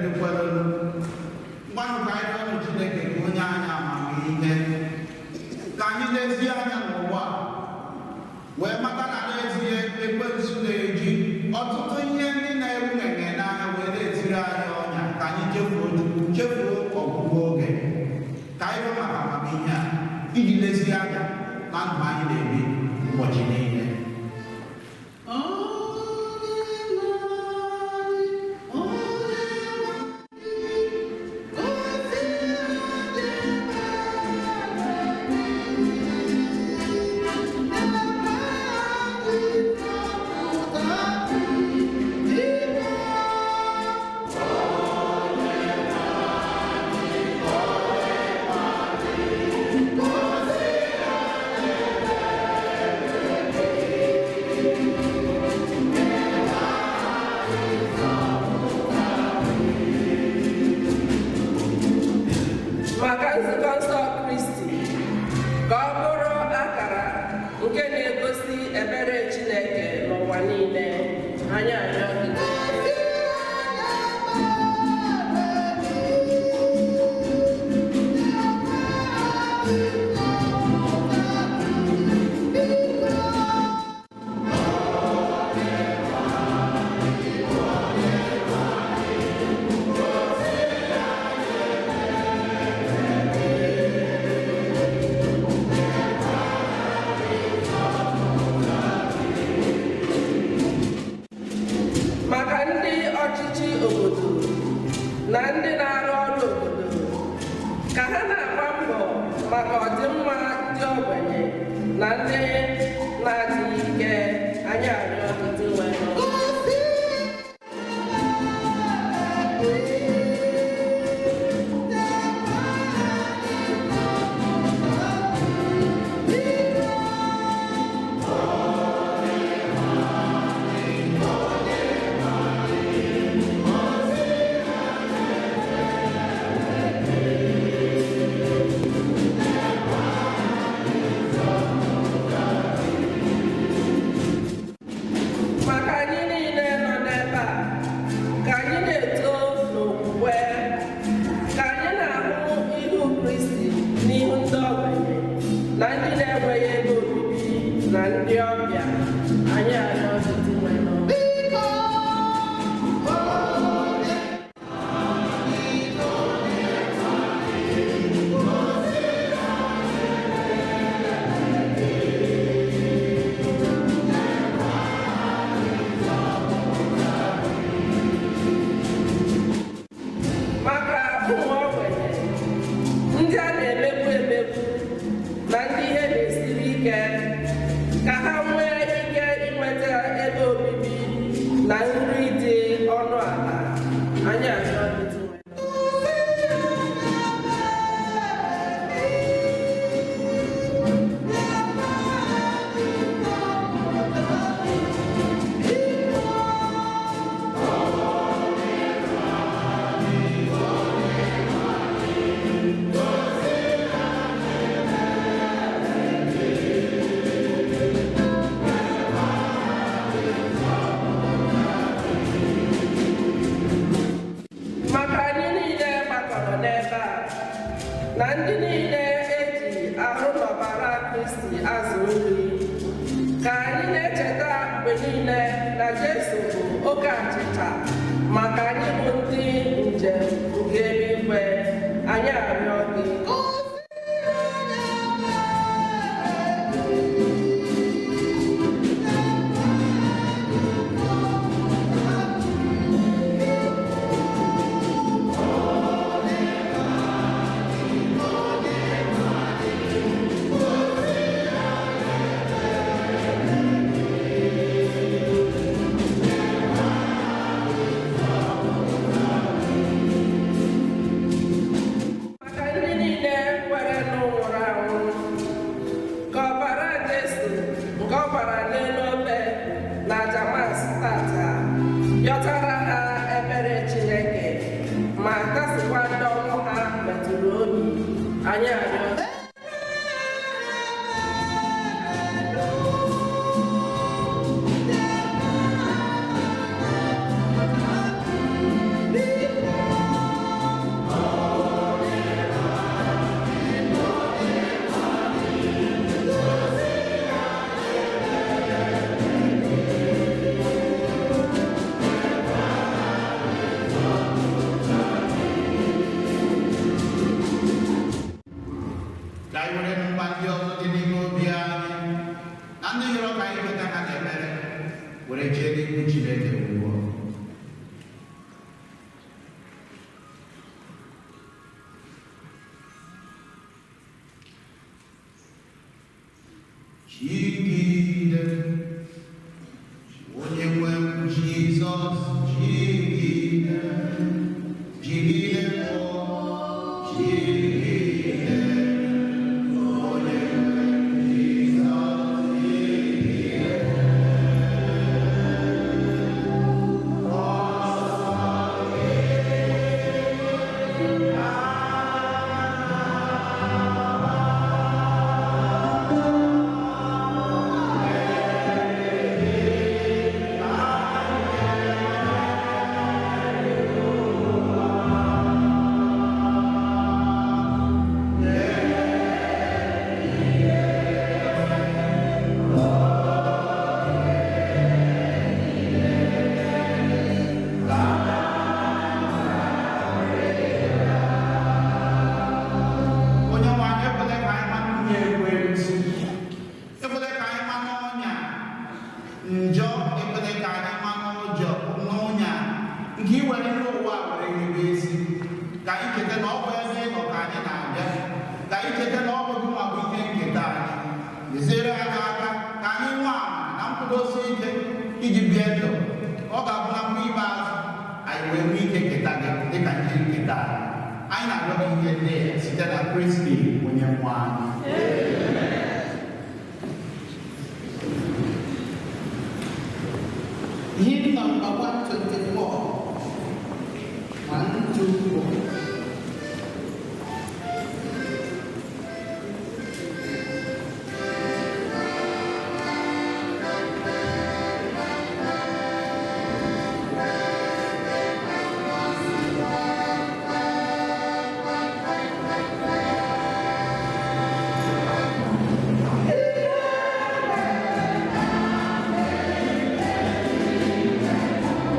ndị kwerenu. Ngwanụ ka anyị rịọ Chineke ka onye anyị amamihe, ka anyị lezie anya n'ụwa wee mata na n'ezie ekwensu na-eji ọtụtụ ihe ndị na-eru ngenge n'anya wee na-etiri anyị ọnya, ka anyị chefuo Chukwu, chefuo ọgwụgwụ oge. Ka anyị rịọ maka amamihe a iji lezie anya na ndụ anyị na-ebi ụbọchị niile. Maka nzukọ nsọ Kristi, ka ọ bụrụ akara nke na-egosi ebere Chineke n'ụwa niile, anyị arịọ gị. Maka ndị ọchịchị obodo na ndị na-arụ ọrụ obodo, ka ha na-agba mbọ maka ọdịmma ndị ogbenye na ndị na-adịghị ike, anyị arịọ gị Dinwenụ. Maka anyị niile nọ n'ebe a, ka anyị na-eto n'okwukwe, ka anyị na-ahụ ihu Kristi n'ihu ndị ogbenye na ndị na-enweghị ebe obibi na ndị ọbịa, anyị arịọ gị Dinwenụ. Maka ụmụ ogbenye, ndị a na-emegbu emegbu na ndị ihe na-esiri ike, ka ha nwee ike inweta ebe obibi na nri dị ọnụ ala, anyị arịọ gị Dinwenụ. Maka anyị niile gbakọrọ n'ebe a na ndị niile eji ahụ n'ọbara Kristi azụ nri, ka anyị na-echeta mgbe niile na Jesu bụ oke achịcha maka anyị bụ ndị njem nke eluigwe, anyị arịọ gị. Maka ndị niile kwere n'ụwụrụ anwụ, ka ọbara Jesu nke ọ gbara n'elu obe na aja Maasị tata yọtara ha ebere Chineke ma kasịkwa ndị ọnwụ ha metụrụ obi, anyị arịọ. Biko. Jigide, onye nwe m Jizọs, jigide, jigide m, jigide, onye nwe m Jizọs, jigide. Onye nwe anyị, ekwela ka anyị ma nwunye ekwensu, ekwela ka anyị ma n'ọnya njọ, ekwela ka anyị ma n'ụjọ n'ọnya nke iwere ihe ụwa a were hibe isi. Ka anyị cheta na ọ bụ ebe ị nọ ka anyị na-abịa, ka anyị cheta na ọ bụ gị nwa bụ ihe nketa anyị. Nyezere anyị aka ka anyị nwee amara na nkwụdosi ike iji bie ndụ ọ ga-abụ na mgbe ikpeazụ anyị wee nwee ike nketa gị dịka ihe nketa anyị. Anyị na-arịọ gị ihe ndị a site na Kristi onye nwe anyị. Hymn number 124. 124. Amen.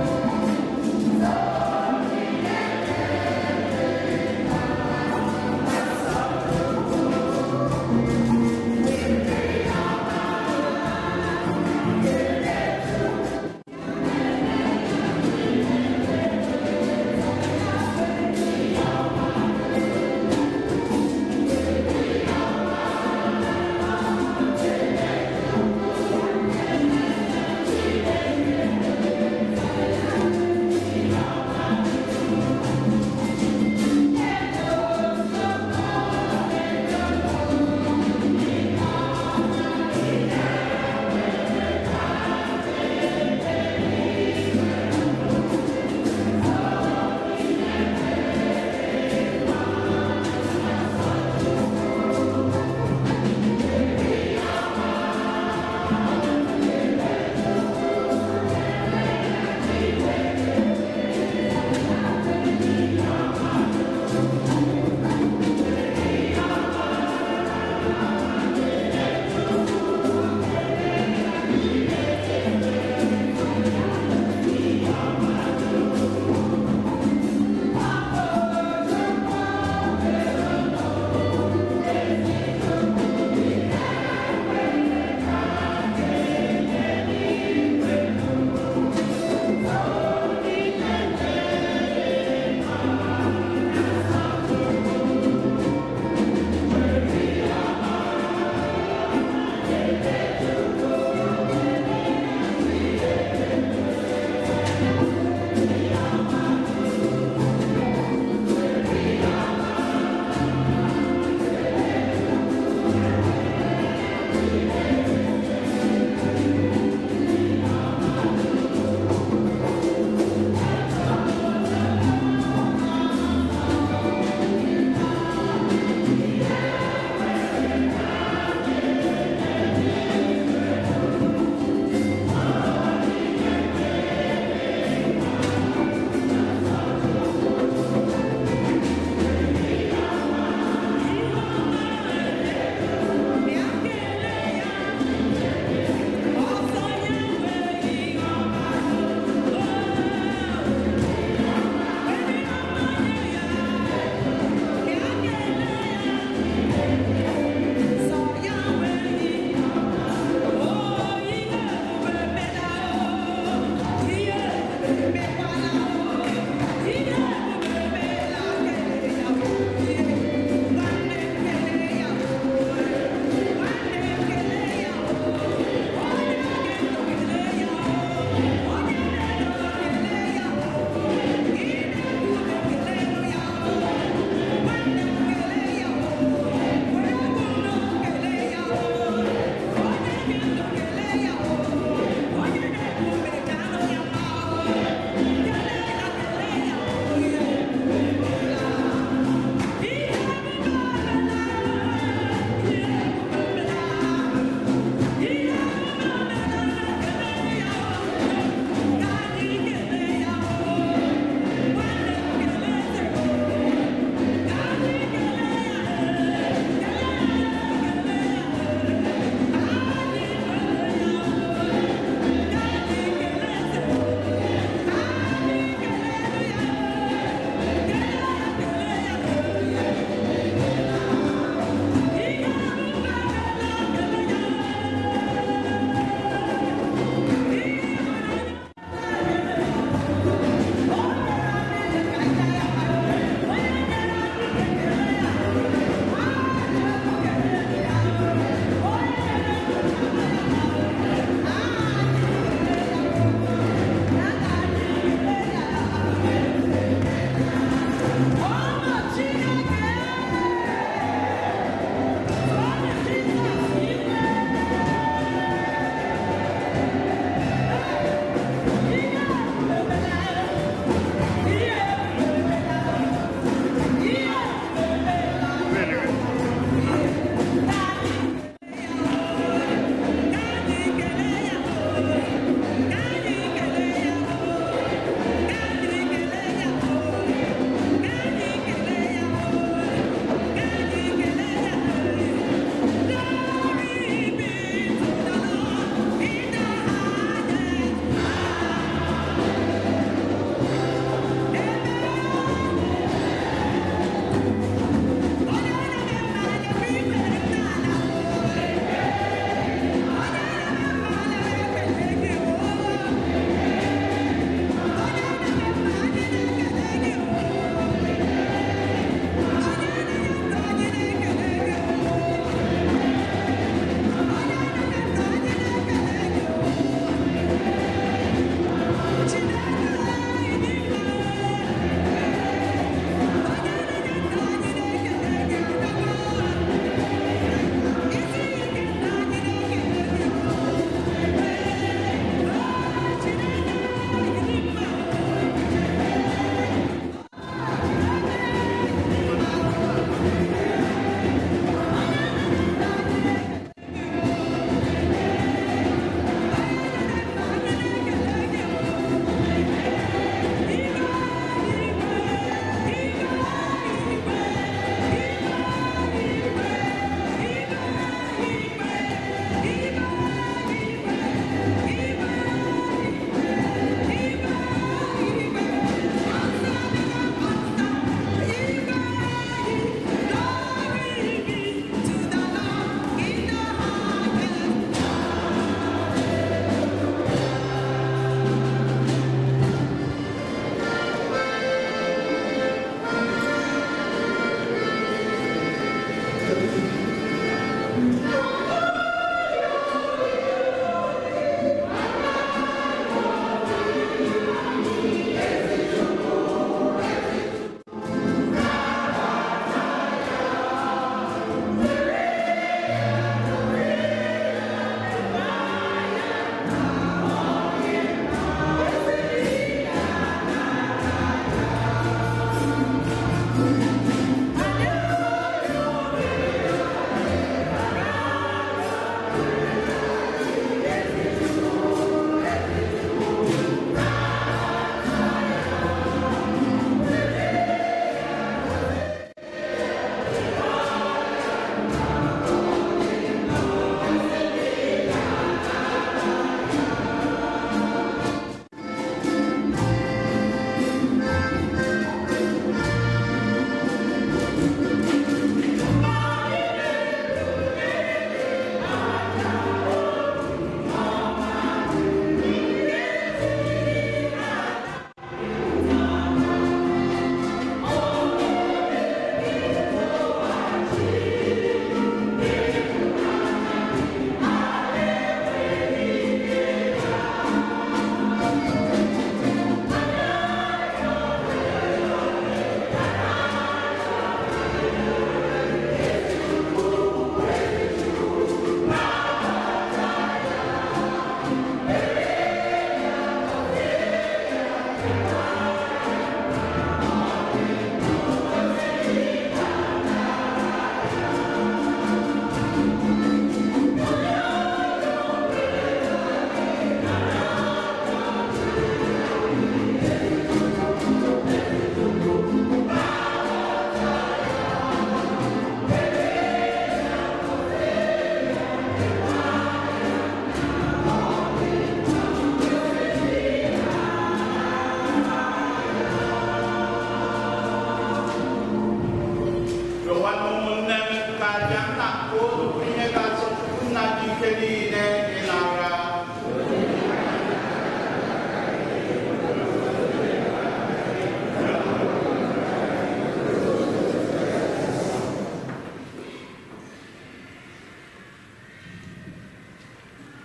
Aja nna nke unu bụ ihe ga-atọ Chukwu nna dị ike niile ịnara.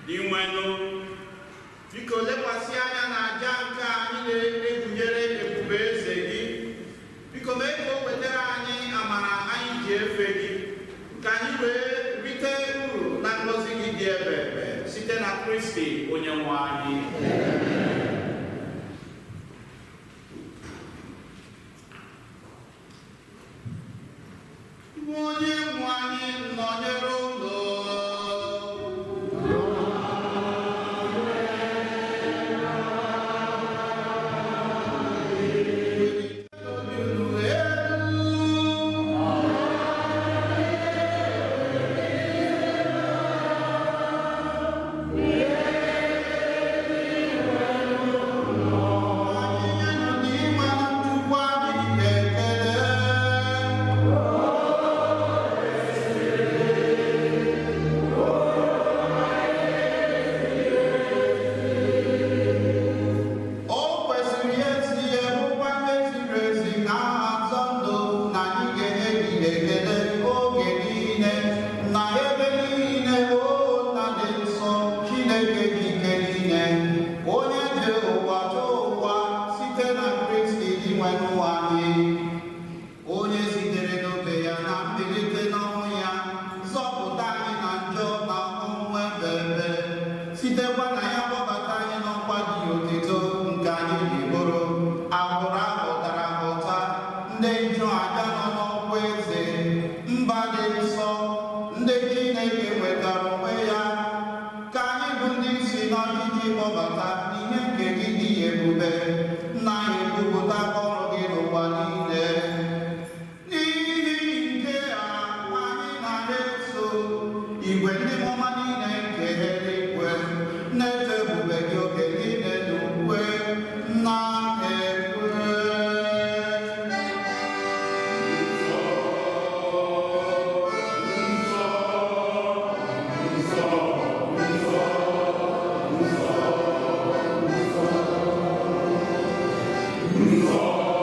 Dinwenụ, biko lekwasị anya na aja nke anyị na-ebunyere ebube eze gị. Biko mee ka o wetara anyị amara anyị ji efe gị, ka anyị wee rite uru na ngọzi gị dị ebe ebe site na Kristi onye nwe anyị. Onye nwe anyị nọnyere unu. O kwesịrị ezi ihe bụkwa ihe ziri ezi na aha nsọ ndụ na anyị ga-enye gị ekele oge niile na ebe niile, o Nna dị nsọ, Chineke dị ike niile, onye ji ụwa chọọ ụwa site na Kristi Dinwenụ anyị, onye sitere n'obe ya na mbilite n'ọnwụ ya zọpụta anyị na njọ na ọnwụ ebe ebe, sitekwa na ya kpọbata anyị n'ọkwa dị otito nke anyị ji bụrụ agbụrụ ahụtara ahụta, ndị nchụaja nọ n'ọkwa eze, mba dị nsọ, ndị Chineke nwetara onwe ya, ka anyị bụ ndị si n'ọchịchị kpọbata ihe nke gị dị ebube, nna anyị kwupụta ọrụ gị n'ụwa niile. N'ihi nke a anyị na-eso igwe ndị mmụọ niile nke eluigwe na-eto ebube gị oge niile n'ukwe na-ekwe. Nsọ.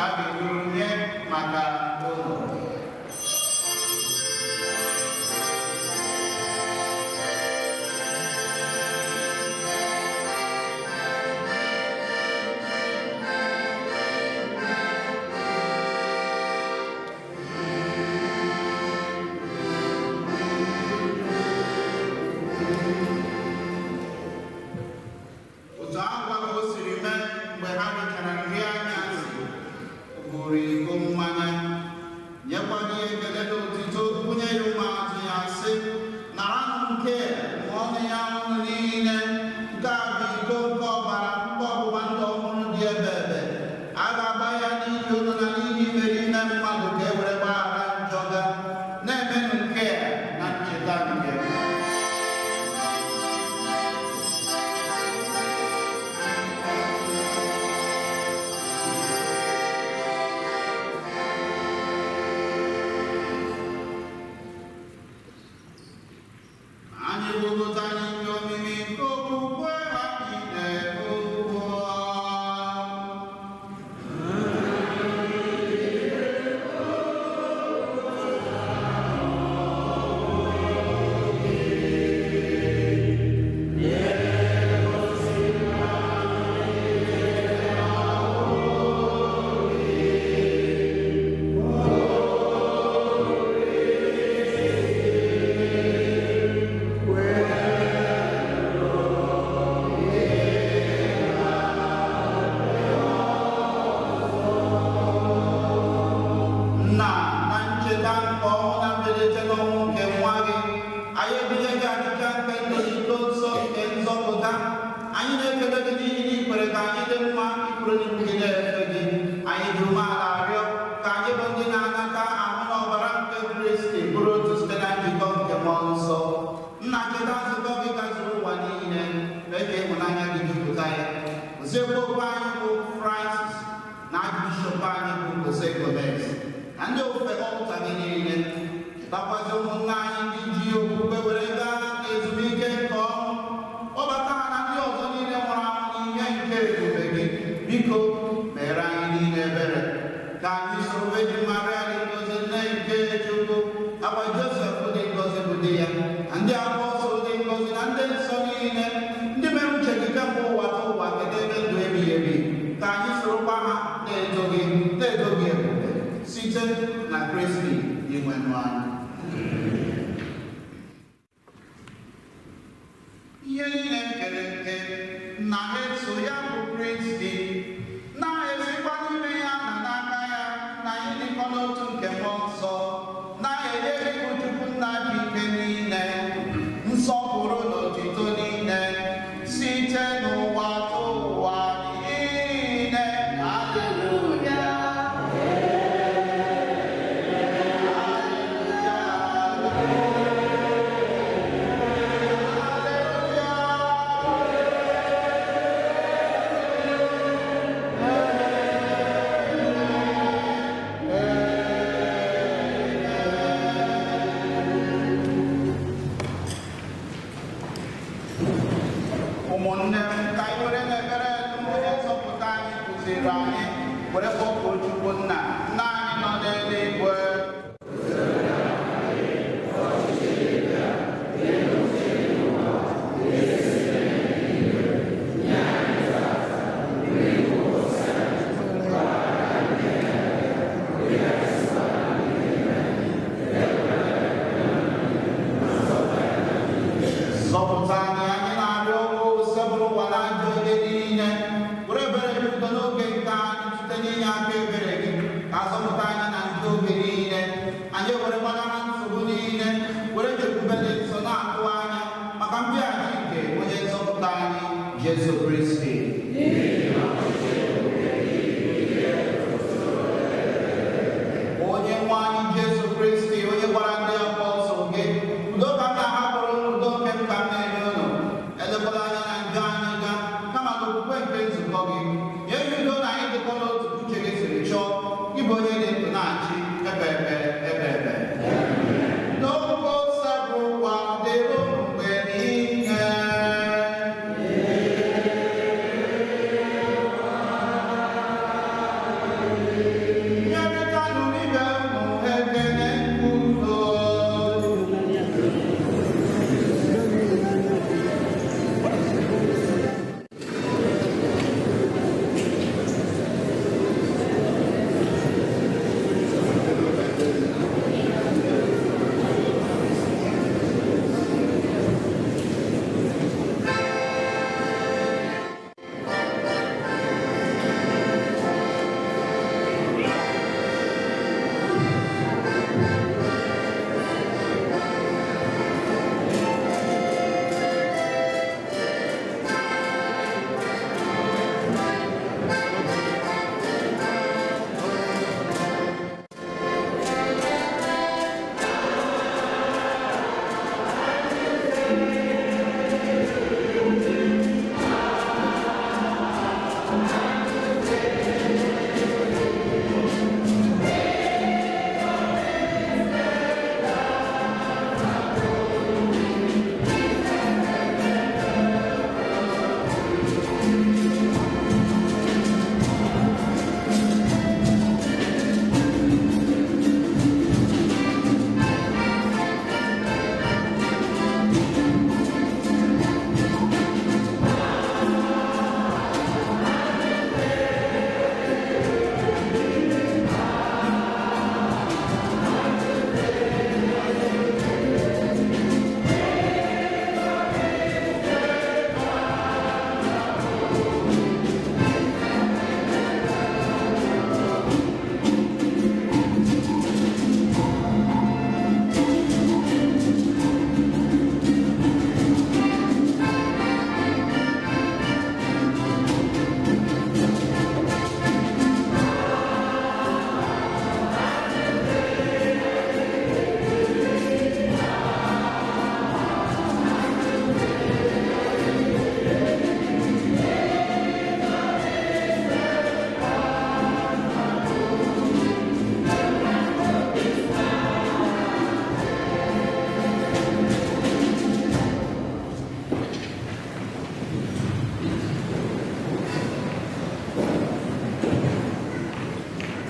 a ga-eburu nye maka ụlọ. Otu agwa ka o siri mee mgbe ha richara nri anyasị, o buru iko mmanya, nyekwa gị ekele na otito, bunye ya ụmụazụ ya sị, naranụ nke a, ṅụọnụ ya unu niile, nke a bụ iko nke ọbara nke ọgbụgba ndụ ọhụrụ dị ebe ebe. A ga-agba ya n'ihi unu na n'ihi imerime mmadụ ka e were gbaghara njọ ga. Na-emenụ nke a na ncheta nke m. Anyị gwupụtara ihe omimi nke okwukwe anyị na-ugbu a. Nna, na ncheta nke ọnwụ na mbilite n'ọnwụ nke nwa gị, anyị ebunye gị achịcha nke ndụ na iko nsọ nke nzọpụta. Anyị na-ekele gị n'ihi na i kwere ka anyị dị mma ikwere n'ihu gị na-efe gị. Anyị ji umeala arịọ ka anyị bụ ndị na-anata ahụ na ọbara nke Kristi bụrụ otu site na njikọ nke Mmụọ Nsọ. Nna, cheta nzukọ gị gazuru ụwa niile, mee ka ịhụnanya gị jupụta ya. Gọziekwa okwu anyị bụ Francis na Archbishop anyị bụ Jose Gomez na ndị ofufe ọlta gị niile. Chetakwazi ụmụnna anyị ndị ji okwukwe were gaa n'ezumike nke ọnwụ, kpọbata ha na ndị ọzọ niile nwụrụ anwụ n'ihe nke ebube gị. Biko mere anyị niile ebere ka anyị soro Virgin Maria dị ngọzi, nne nke Chukwu, nakwa Josef dị ngọzi bụ di ya, na ndị apọstụl dị ngọzi na ndị nsọ niile, ndị mere uche gị kemgbe ụwa ta ụwa kedu ebe ndụ ebighị ebi, ka anyị sorokwa ha na-eto gị ebube site na Kristi Dinwenụ anyị. Ihe niile kere eke na-eso ya bụ Kristi, na-esikwa n'ime ya na n'aka ya na ịdịkọ n'otu nke Mmụọ Nsọ, na-enye gị bụ Chukwu Nna ji ike niile, nsọpụrụ na otito niile, site n'ụwa tụ ụwa niile. Haleluya. Ụmụnne m, ka anyị were n'ekpere onye nzọpụta anyị kụziri anyị were kpọkuo Chukwu Nna, Nna anyị nọ n'eluigwe. Zọpụta anyị, anyị na-arịọ osebụrụ ụwa na ajọ ihe niile, were ebere gị udo n'oge nke anyị site n'inye aka ebere gị, ka azọpụta anyị na njọ oge niile. Anyị were gbanara nsogbu niile, were chekwube dị nsọ na-atụ anya maka mbịaghachi nke onye nzọpụta anyị Jesu Kristi. Onye nwe anyị Jesu Kristi, onye gwara ndị apọstụl gị, udo ka m na-ahapụrụ unu, udo nke m ka m na-enye unu. Elekwala anya na njọ anyị ga, kama na okwukwe nke nzukọ gị. Nye ya udo na anyị dịkọ n'otu uche gị siri chọọ, ịbụ onye dị ndụ na-achị ebe ebe ebe ebe. N'oge ụwa dịrị mgbe niile.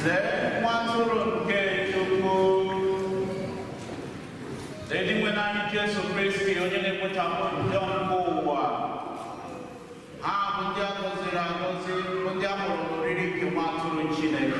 Lee nwa atụrụ nke Chukwu. Lee Dinwenụ anyị Jesu Kristi, onye na-ekpochapụ njọ nke ụwa. Ha bụ ndị a gọziri agọzi, bụ ndị a mụrụ n'oriri nke nwa atụrụ Chineke.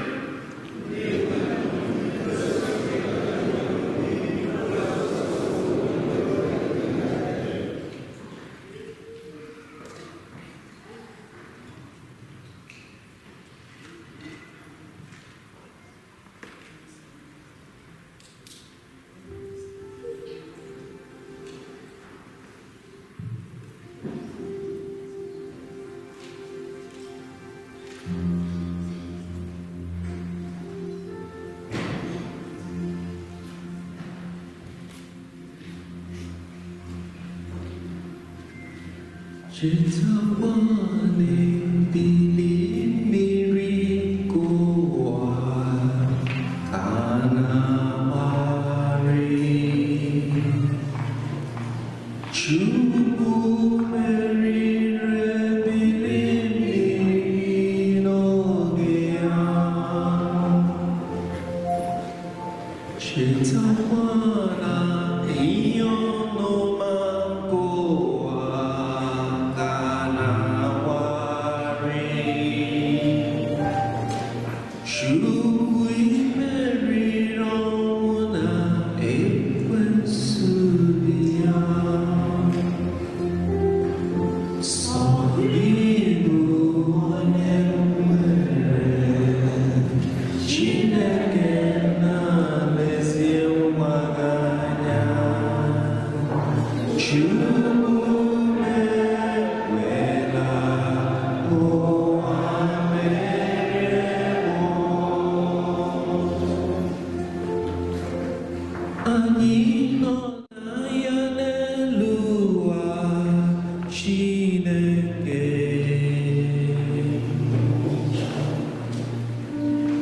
Chetakwana ebili mmiri nke ụwa ka na-amagharị. Chukwu meriri ebili mmiri n'oge ya. Chetakwana ihe ọnụma nke ụwa ka na-awagharị. Chukwu meriri ọnwụ na ekwensu ya. Sọ gị bụ onye nwere Chineke na-elezie nwa gị anya. Chukwu ekwela ụwa merie mụ. Anyị nọ n'ahịa n'elu ụwa, Chineke.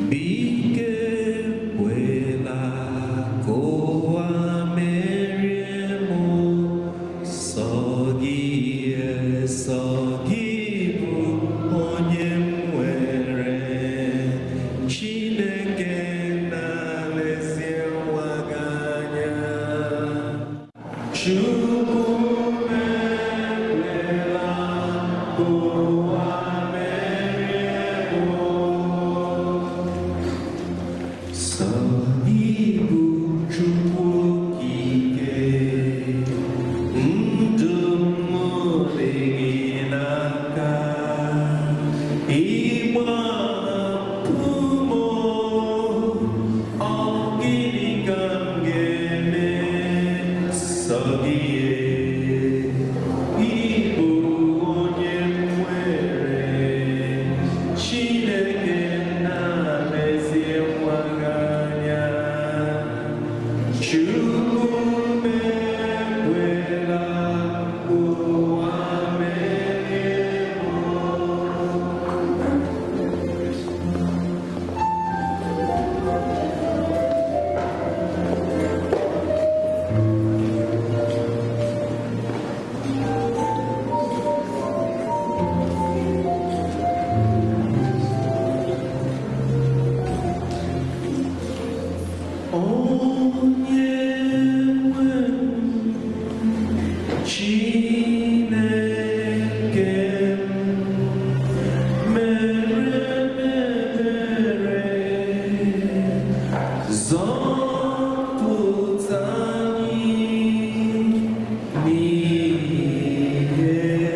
Biko ekwela ka ụwa merie mụ. Sọ gị, sọ gị bụ onye m nwere. Chineke na-elezie nwa gị anya. Chukwu ekwela ka ụwa merie mụ. Sọ gị bụ Chukwu okike, ndụ m dị gị n'aka. Ịgbahapụ m, ọ gịnị ka m ga-eme? Sọ gị, ị bụ onye m nwere. Chineke na-elezie nwa gị anya. Chukwu ekwela ụwa merie mụ. Onye nwe m, Chineke m, mere m ebere, zọpụta anyị n'ihi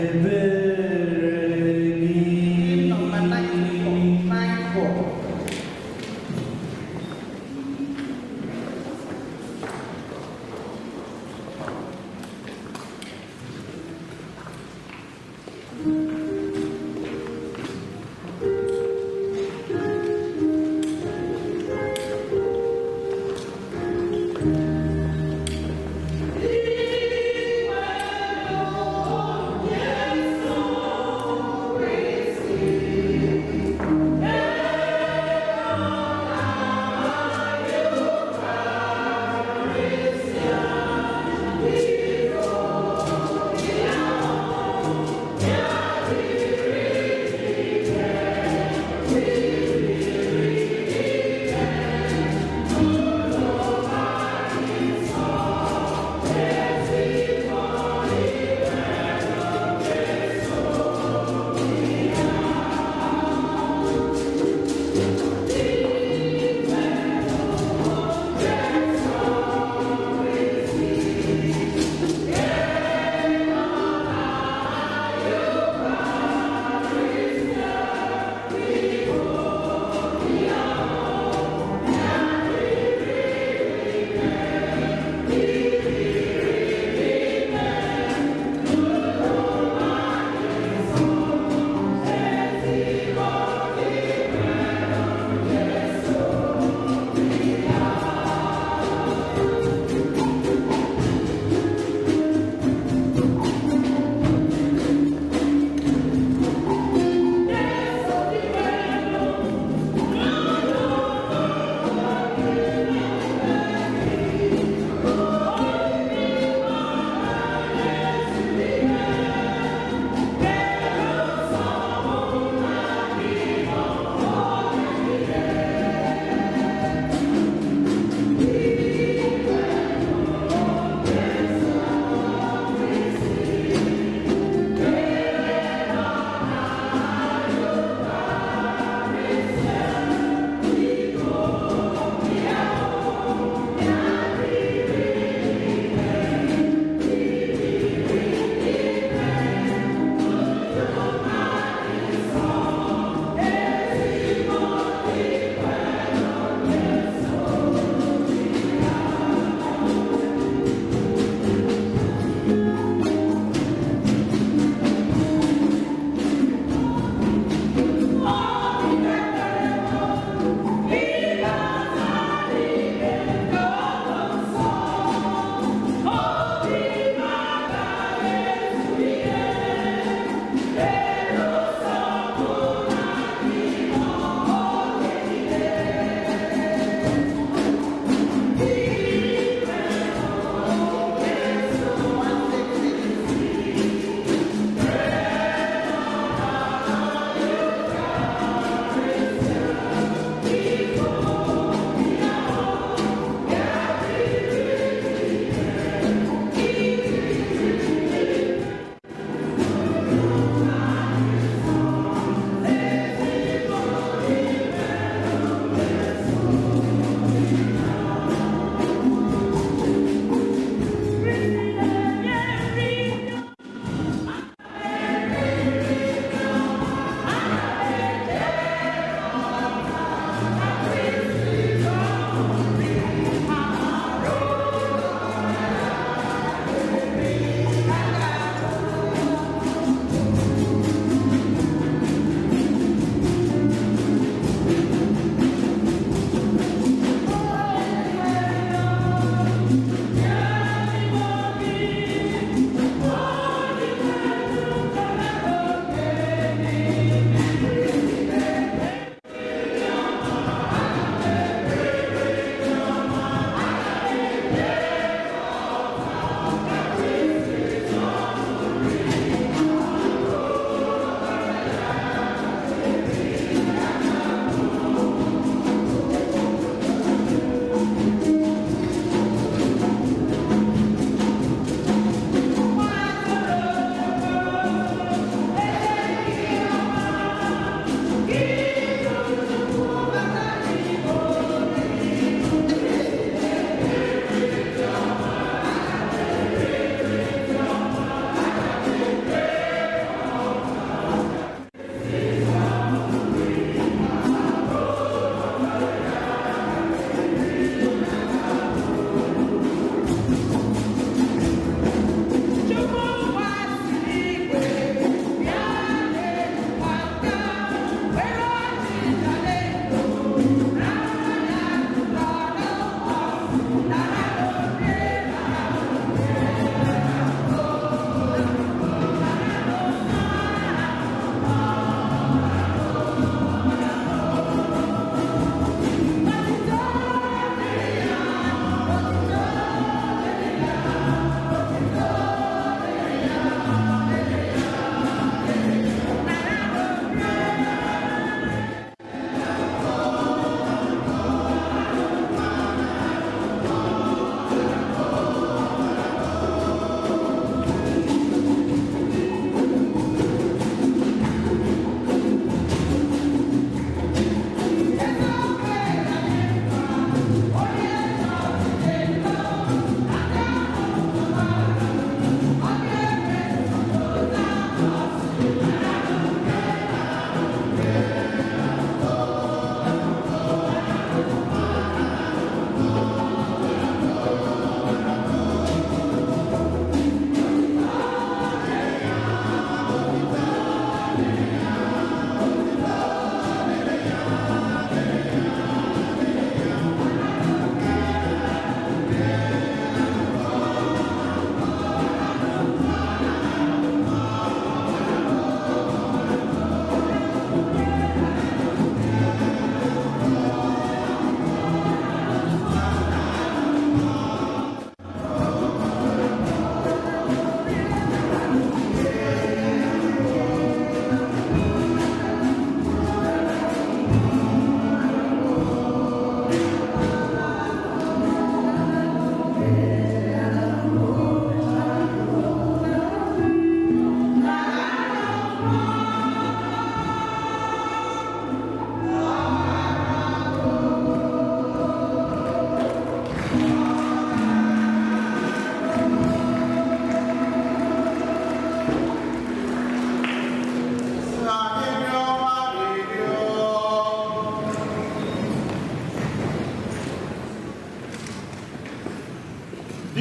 ebere gị. Number 94, 94.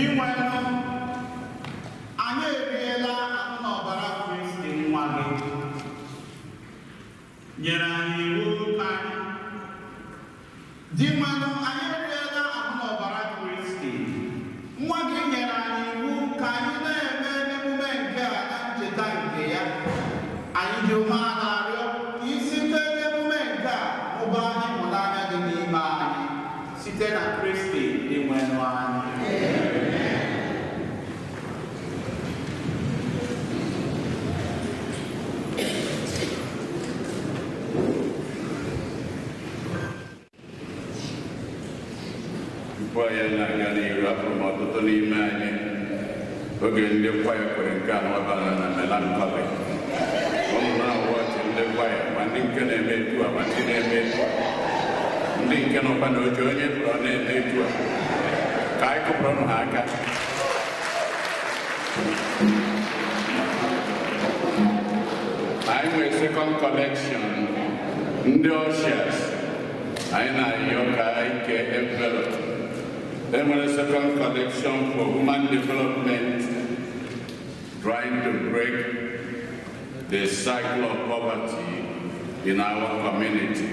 Dinwenụ, anyị eriela ahụ na ọbara Kristi nwa gị. Nyere anyị iwu ka anyị. Dinwenụ, anyị eriela ahụ na ọbara Kristi. Nwa gị nyere anyị iwu ka anyị na-eme emume nke a na ncheta nke ya. Anyị ji umeala arịọ ka i site n'emume nke a mụbaa ịhụnanya dị n'ime anyị. Site na Kristi Dinwenụ anyị. Tupu anyị na-aga n'iru, afụrụ m ọtụtụ n'ime anyị oge ndị kwaya kwere nke anọ bara na melankoli. Ụmụ na-awọchị ndị kwaya, ma ndị nke na-eme etu a, ma ndị na-eme etu a, ndị nke nọkwa n'oche onye pụrụ ọ na-eme etu a. Ka anyị kụpụrụ ha aka. Anyị nwere second collection ndị ushers. Anyị na-ayọ ka anyị kee envelope. Enwere second collection for human development, trying to break the cycle of poverty in our community.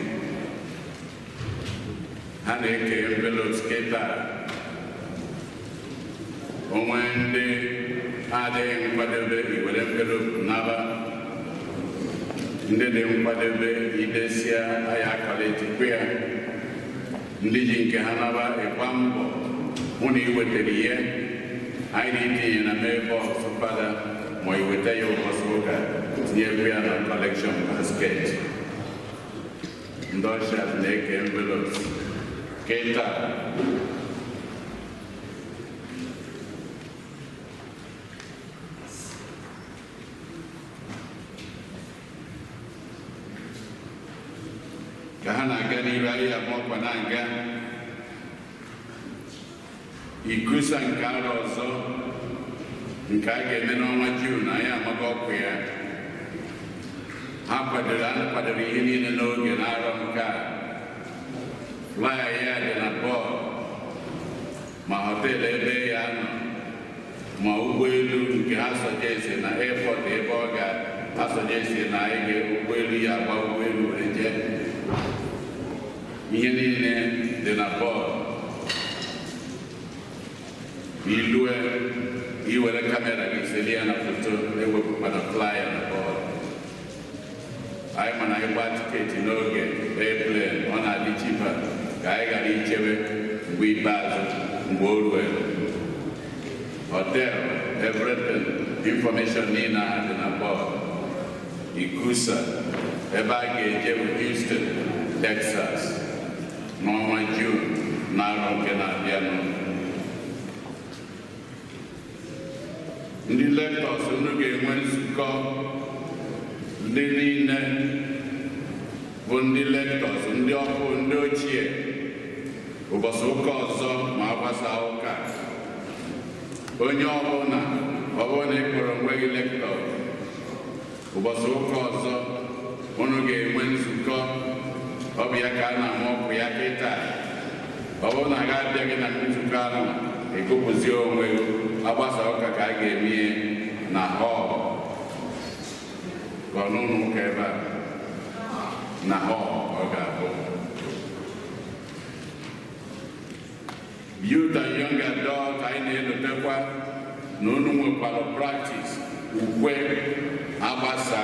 Ha na-eke envelopes kịta. Onwe ndị adịghị nkwadebe iwere envelope naba. Ndị dị nkwadebe idesia anyị akọletikwa ya. Ndị ji nke ha naba ịgba mbọ hụ na ị wetara ihe anyị na-etinye na mailbox fada, ma ị weta ya ụbọchị ụka tinyekwa ya na collection basket. Ndị ushers na-eke envelopes kịta. Ka ha na-aga n'iru, anyị ama ọkwa na-aga ikusa nke arọ ọzọ nke a ga-eme n'ọnwa Jun. Anyị amaghị ọkụ ya. Ha kwadoro, a kwadoro ihe niile n'oge n'arọ nke a. Flyer ya dị na bọọdụ, ma họteelụ ebe ya nọ, ma ụgbọelu nke ha sọjesi na airport ebe ọ ga-asọjesi na anyị ga ụgbọelu ya agba ụgbọelu were jee. Ihe niile dị na bọọdụ. Ilue iwere kamera gị seli ya na foto, ewepụkwana flyer na bọọdụ. Anyị mana anyị gbaa tiketi n'oge airplane, ọ na-adị cheaper ka anyị ghara ichebe mgbe ikpeazụ mgbe o ruere. Hotel, everything, information niile ahụ dị na bọọdụ. Ikusa ebe a ga-eje bụ Houston, Texas, n'ọnwa Jun n'arọ nke na-abịanụ. Ndị lectors, unu ga-enwe nzukọ. Ndị niile bụ ndị lectors, ndị ọkụ, ndị ochie, ụbọchị ụka ọzọ ma agbasa ụka, onye ọbụla, ọ bụrụ na ị kpọrọ onwe gị lector, ụbọchị ụka ọzọ unu ga-enwe nzukọ. Ọ bụ ya ka a na-ama ọkụ ya kịta. Ọ bụrụ na a ga-abịa gị na nzukọ ahụ, ịgụpụzie onwe gị. Agbasa ụka ka a ga-eme ihe na hall ka ọ n'ụlọ ụka ebe a na hall ọ ga-abụ. Youth and young adult, anyị na-elotekwa na unu nwekwara practice ukwe agbasa.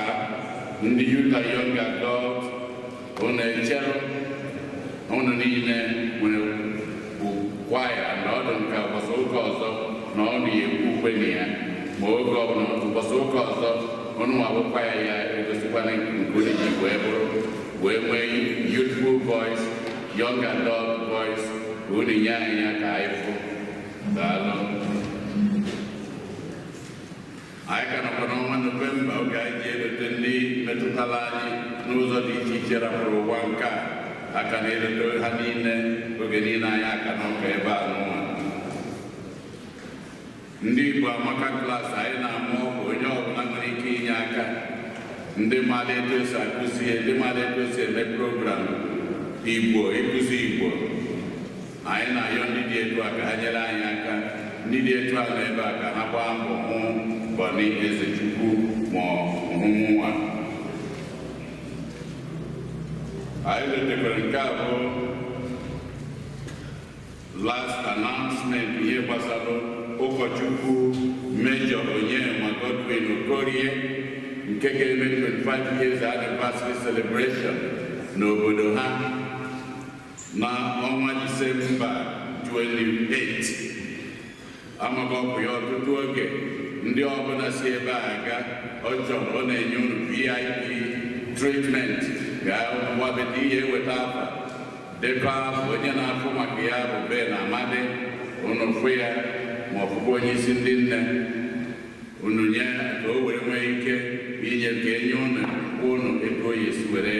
Ndị youth and young adult, unu echere unu niile nwere kwaya na ọdụ nke ụbọchị ụka ọzọ na ọ na-ekwu ukwe na ya, ma oge ọbụla ụbọchị ụka ọzọ unu nwabụ kwaya ya egosikwana nke unu ji wee bụrụ wee nwee youthful voice, young adult voice, ka unu nye anyị ya ka anyị fụ. Daalụ. Anyị ka nọkwa n'ọnwa Nọvemba, oge anyị ji elote ndị metụtara anyị n'ụzọ dị iche iche rapụrụ ụwa nke a. Aka na-elote ha niile oge niile anyị aka n'ụka ebe a n'ụwa. Ndị Igbo Amaka class, anyị na-amụ ọgwụ. Onye ọbụla nwere ike inye aka, ndị maara etu esi akụzi ihe, ndị maara etu esi eme program Igbo, ịkụzi Igbo, anyị na-ayọ ndị dị etu a ka ha nyere anyị aka. Ndị dị etu a nọ ebe a ka ha gbaa mbọ hụ Bọni Ezechukwu ma ọ hụ nwa. Anyị letekwara nke a bụ last announcement ihe gbasara ụkọchukwu Major Onyema Godwin Okorie nke ga-eme 25 years anniversary celebration n'obodo ha na ọnwa Disemba 28. Amaghị ọkụ ya ọtụtụ oge ndị ọbụla si ebe a aga ọ chọrọ ọ na-enye unu VIP treatment ga-wabeta ihe eweta afa dekọ afọ onye na-afụ maka ya bụ Ben Amadi unu fụ ya ma ọ fụkwa onye isi ndị nne unu nye ka o were nwee ike inye ka enye unu unu etu oyi esi were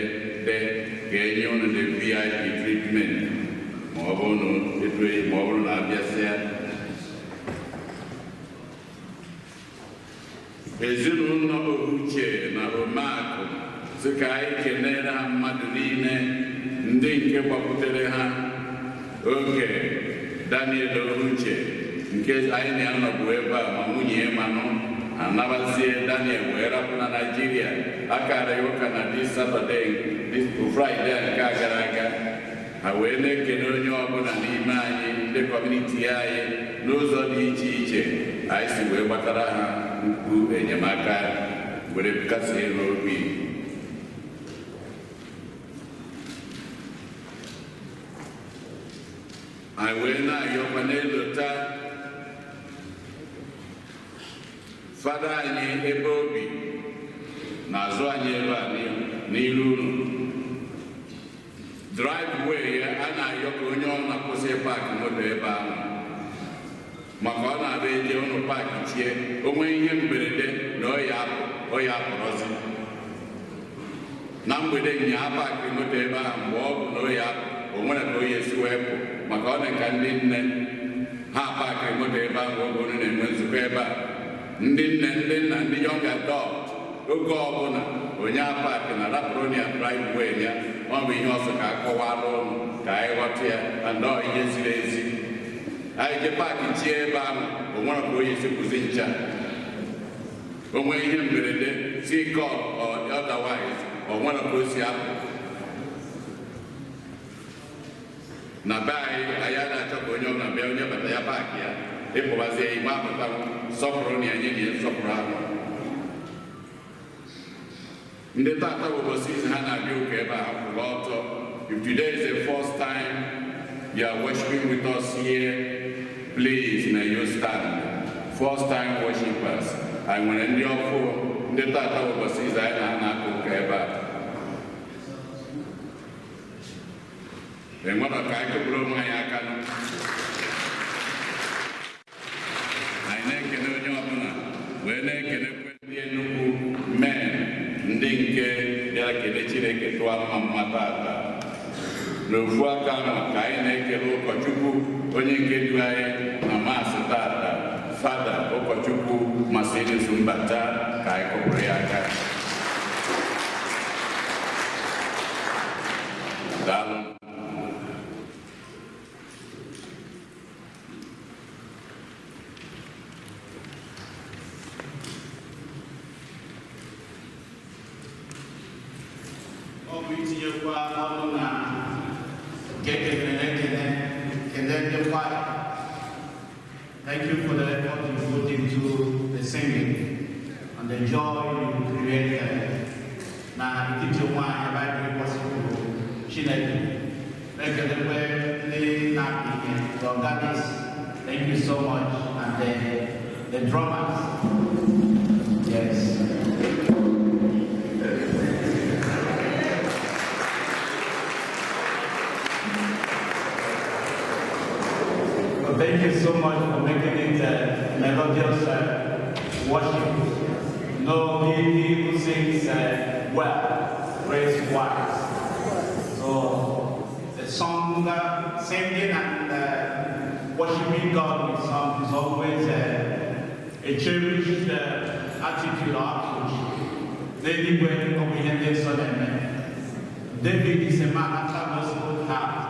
dee ka enye unu the VIP treatment ma ọ bụ etu ma ọ bụrụ na abịasịa. Ezinụlọ Ohuche na Omeakụ sị ka anyị kenere ha mmadụ niile ndị nke gbakwutere ha oge Daniel Ohuche nke anyị na-anọbụ ebe a ma nwunye ya manụ anabazie Daniel wee rapụ na Naịjirịa akara ya ụka na this Saturday, this Friday nke a gara aga ha wee na-ekene onye ọbụla n'ime anyị ndị kọmuniti anyị n'ụzọ dị iche iche anyị si wee gbatara ha mkpu enyemaka were kasie ha obi. Anyị wee na-ayọkwa n'elota fada anyị ebe obi na-azụ anyị ebe a n'iru unu driveway ya a na-ayọ ka onye ọ na-akwụsị paakị moto ebe ahụ maka ọ na-abịa eje ụnụ paakị chie o nwee ihe mberede na ọ ya apụrọzi na mgbede nyaa paakị moto ebe ahụ mgbe ọ bụ na ọ ya apụ o nwere ka o ya esi wee pụ maka ọ dị ka ndị nne ha paakịrị moto ebe ahụ oge unu na-enwe nzukọ ebe a ndị nne ndị nna ndị young adult oge ọbụla onye apaakị na rapụrụ ya driveway ya ọ bụ ihe ọzọ ka akọwara ụnụ ka anyị ghọta ya na ndọ ihe ziri ezi anyị je paakị chie ebe ahụ o nwere ka onye esi kwụzi ncha o nwee ihe mberede si call or otherwise o nwere ka o si apụ na be anyị anyị na-achọ ka onye ọbụla bịa onye bata ya paakị ya ịpụbazie igbe apụta sọpụrụ na ya nye na ya nsọpụrụ ahụ. Ndị tata bụ ụbọchị izu ha na-abịa ụka ebe a kwụrụ ọtọ. If today is the first time you are worshiping with us here, please may you stand. First time worshipers. Anyị nwere ndị ọfụ ndị tata bụ ụbọchị izu anyị na-aka ụka ebe a. Enwere ka anyị kụpụrụ onwe anyị aka. Anyị na-ekele onye ọbụla wee na-ekelekwe ndị Enugu men ndị nke bịara kele Chineke tụọ mma mma tata. N'ofu aka ahụ ka anyị na-ekele ụkọchukwu onye nke du anyị na maasị tata, Fada ụkọchukwu Marcellus Mbata, ka anyị kụpụrụ ya aka. Daalụ. Ọ bụ itinyekwa ọnụ na nke kelere ekele kele ndị kwaya. Thank you for the effort you put into the singing and the joy you created. Na etiti onwe anyị ebe anyị kwesịrị Chineke. Na-ekelekwe ndị na-akpa ihe, the organists, thank you so much, and the drummers. Yes. Well, thank you so much for making it melodious worship. No, he who sings well, prays wise. So the song, singing and worshiping God with song is always a cherished attitude or approach. David is a man after God's own heart.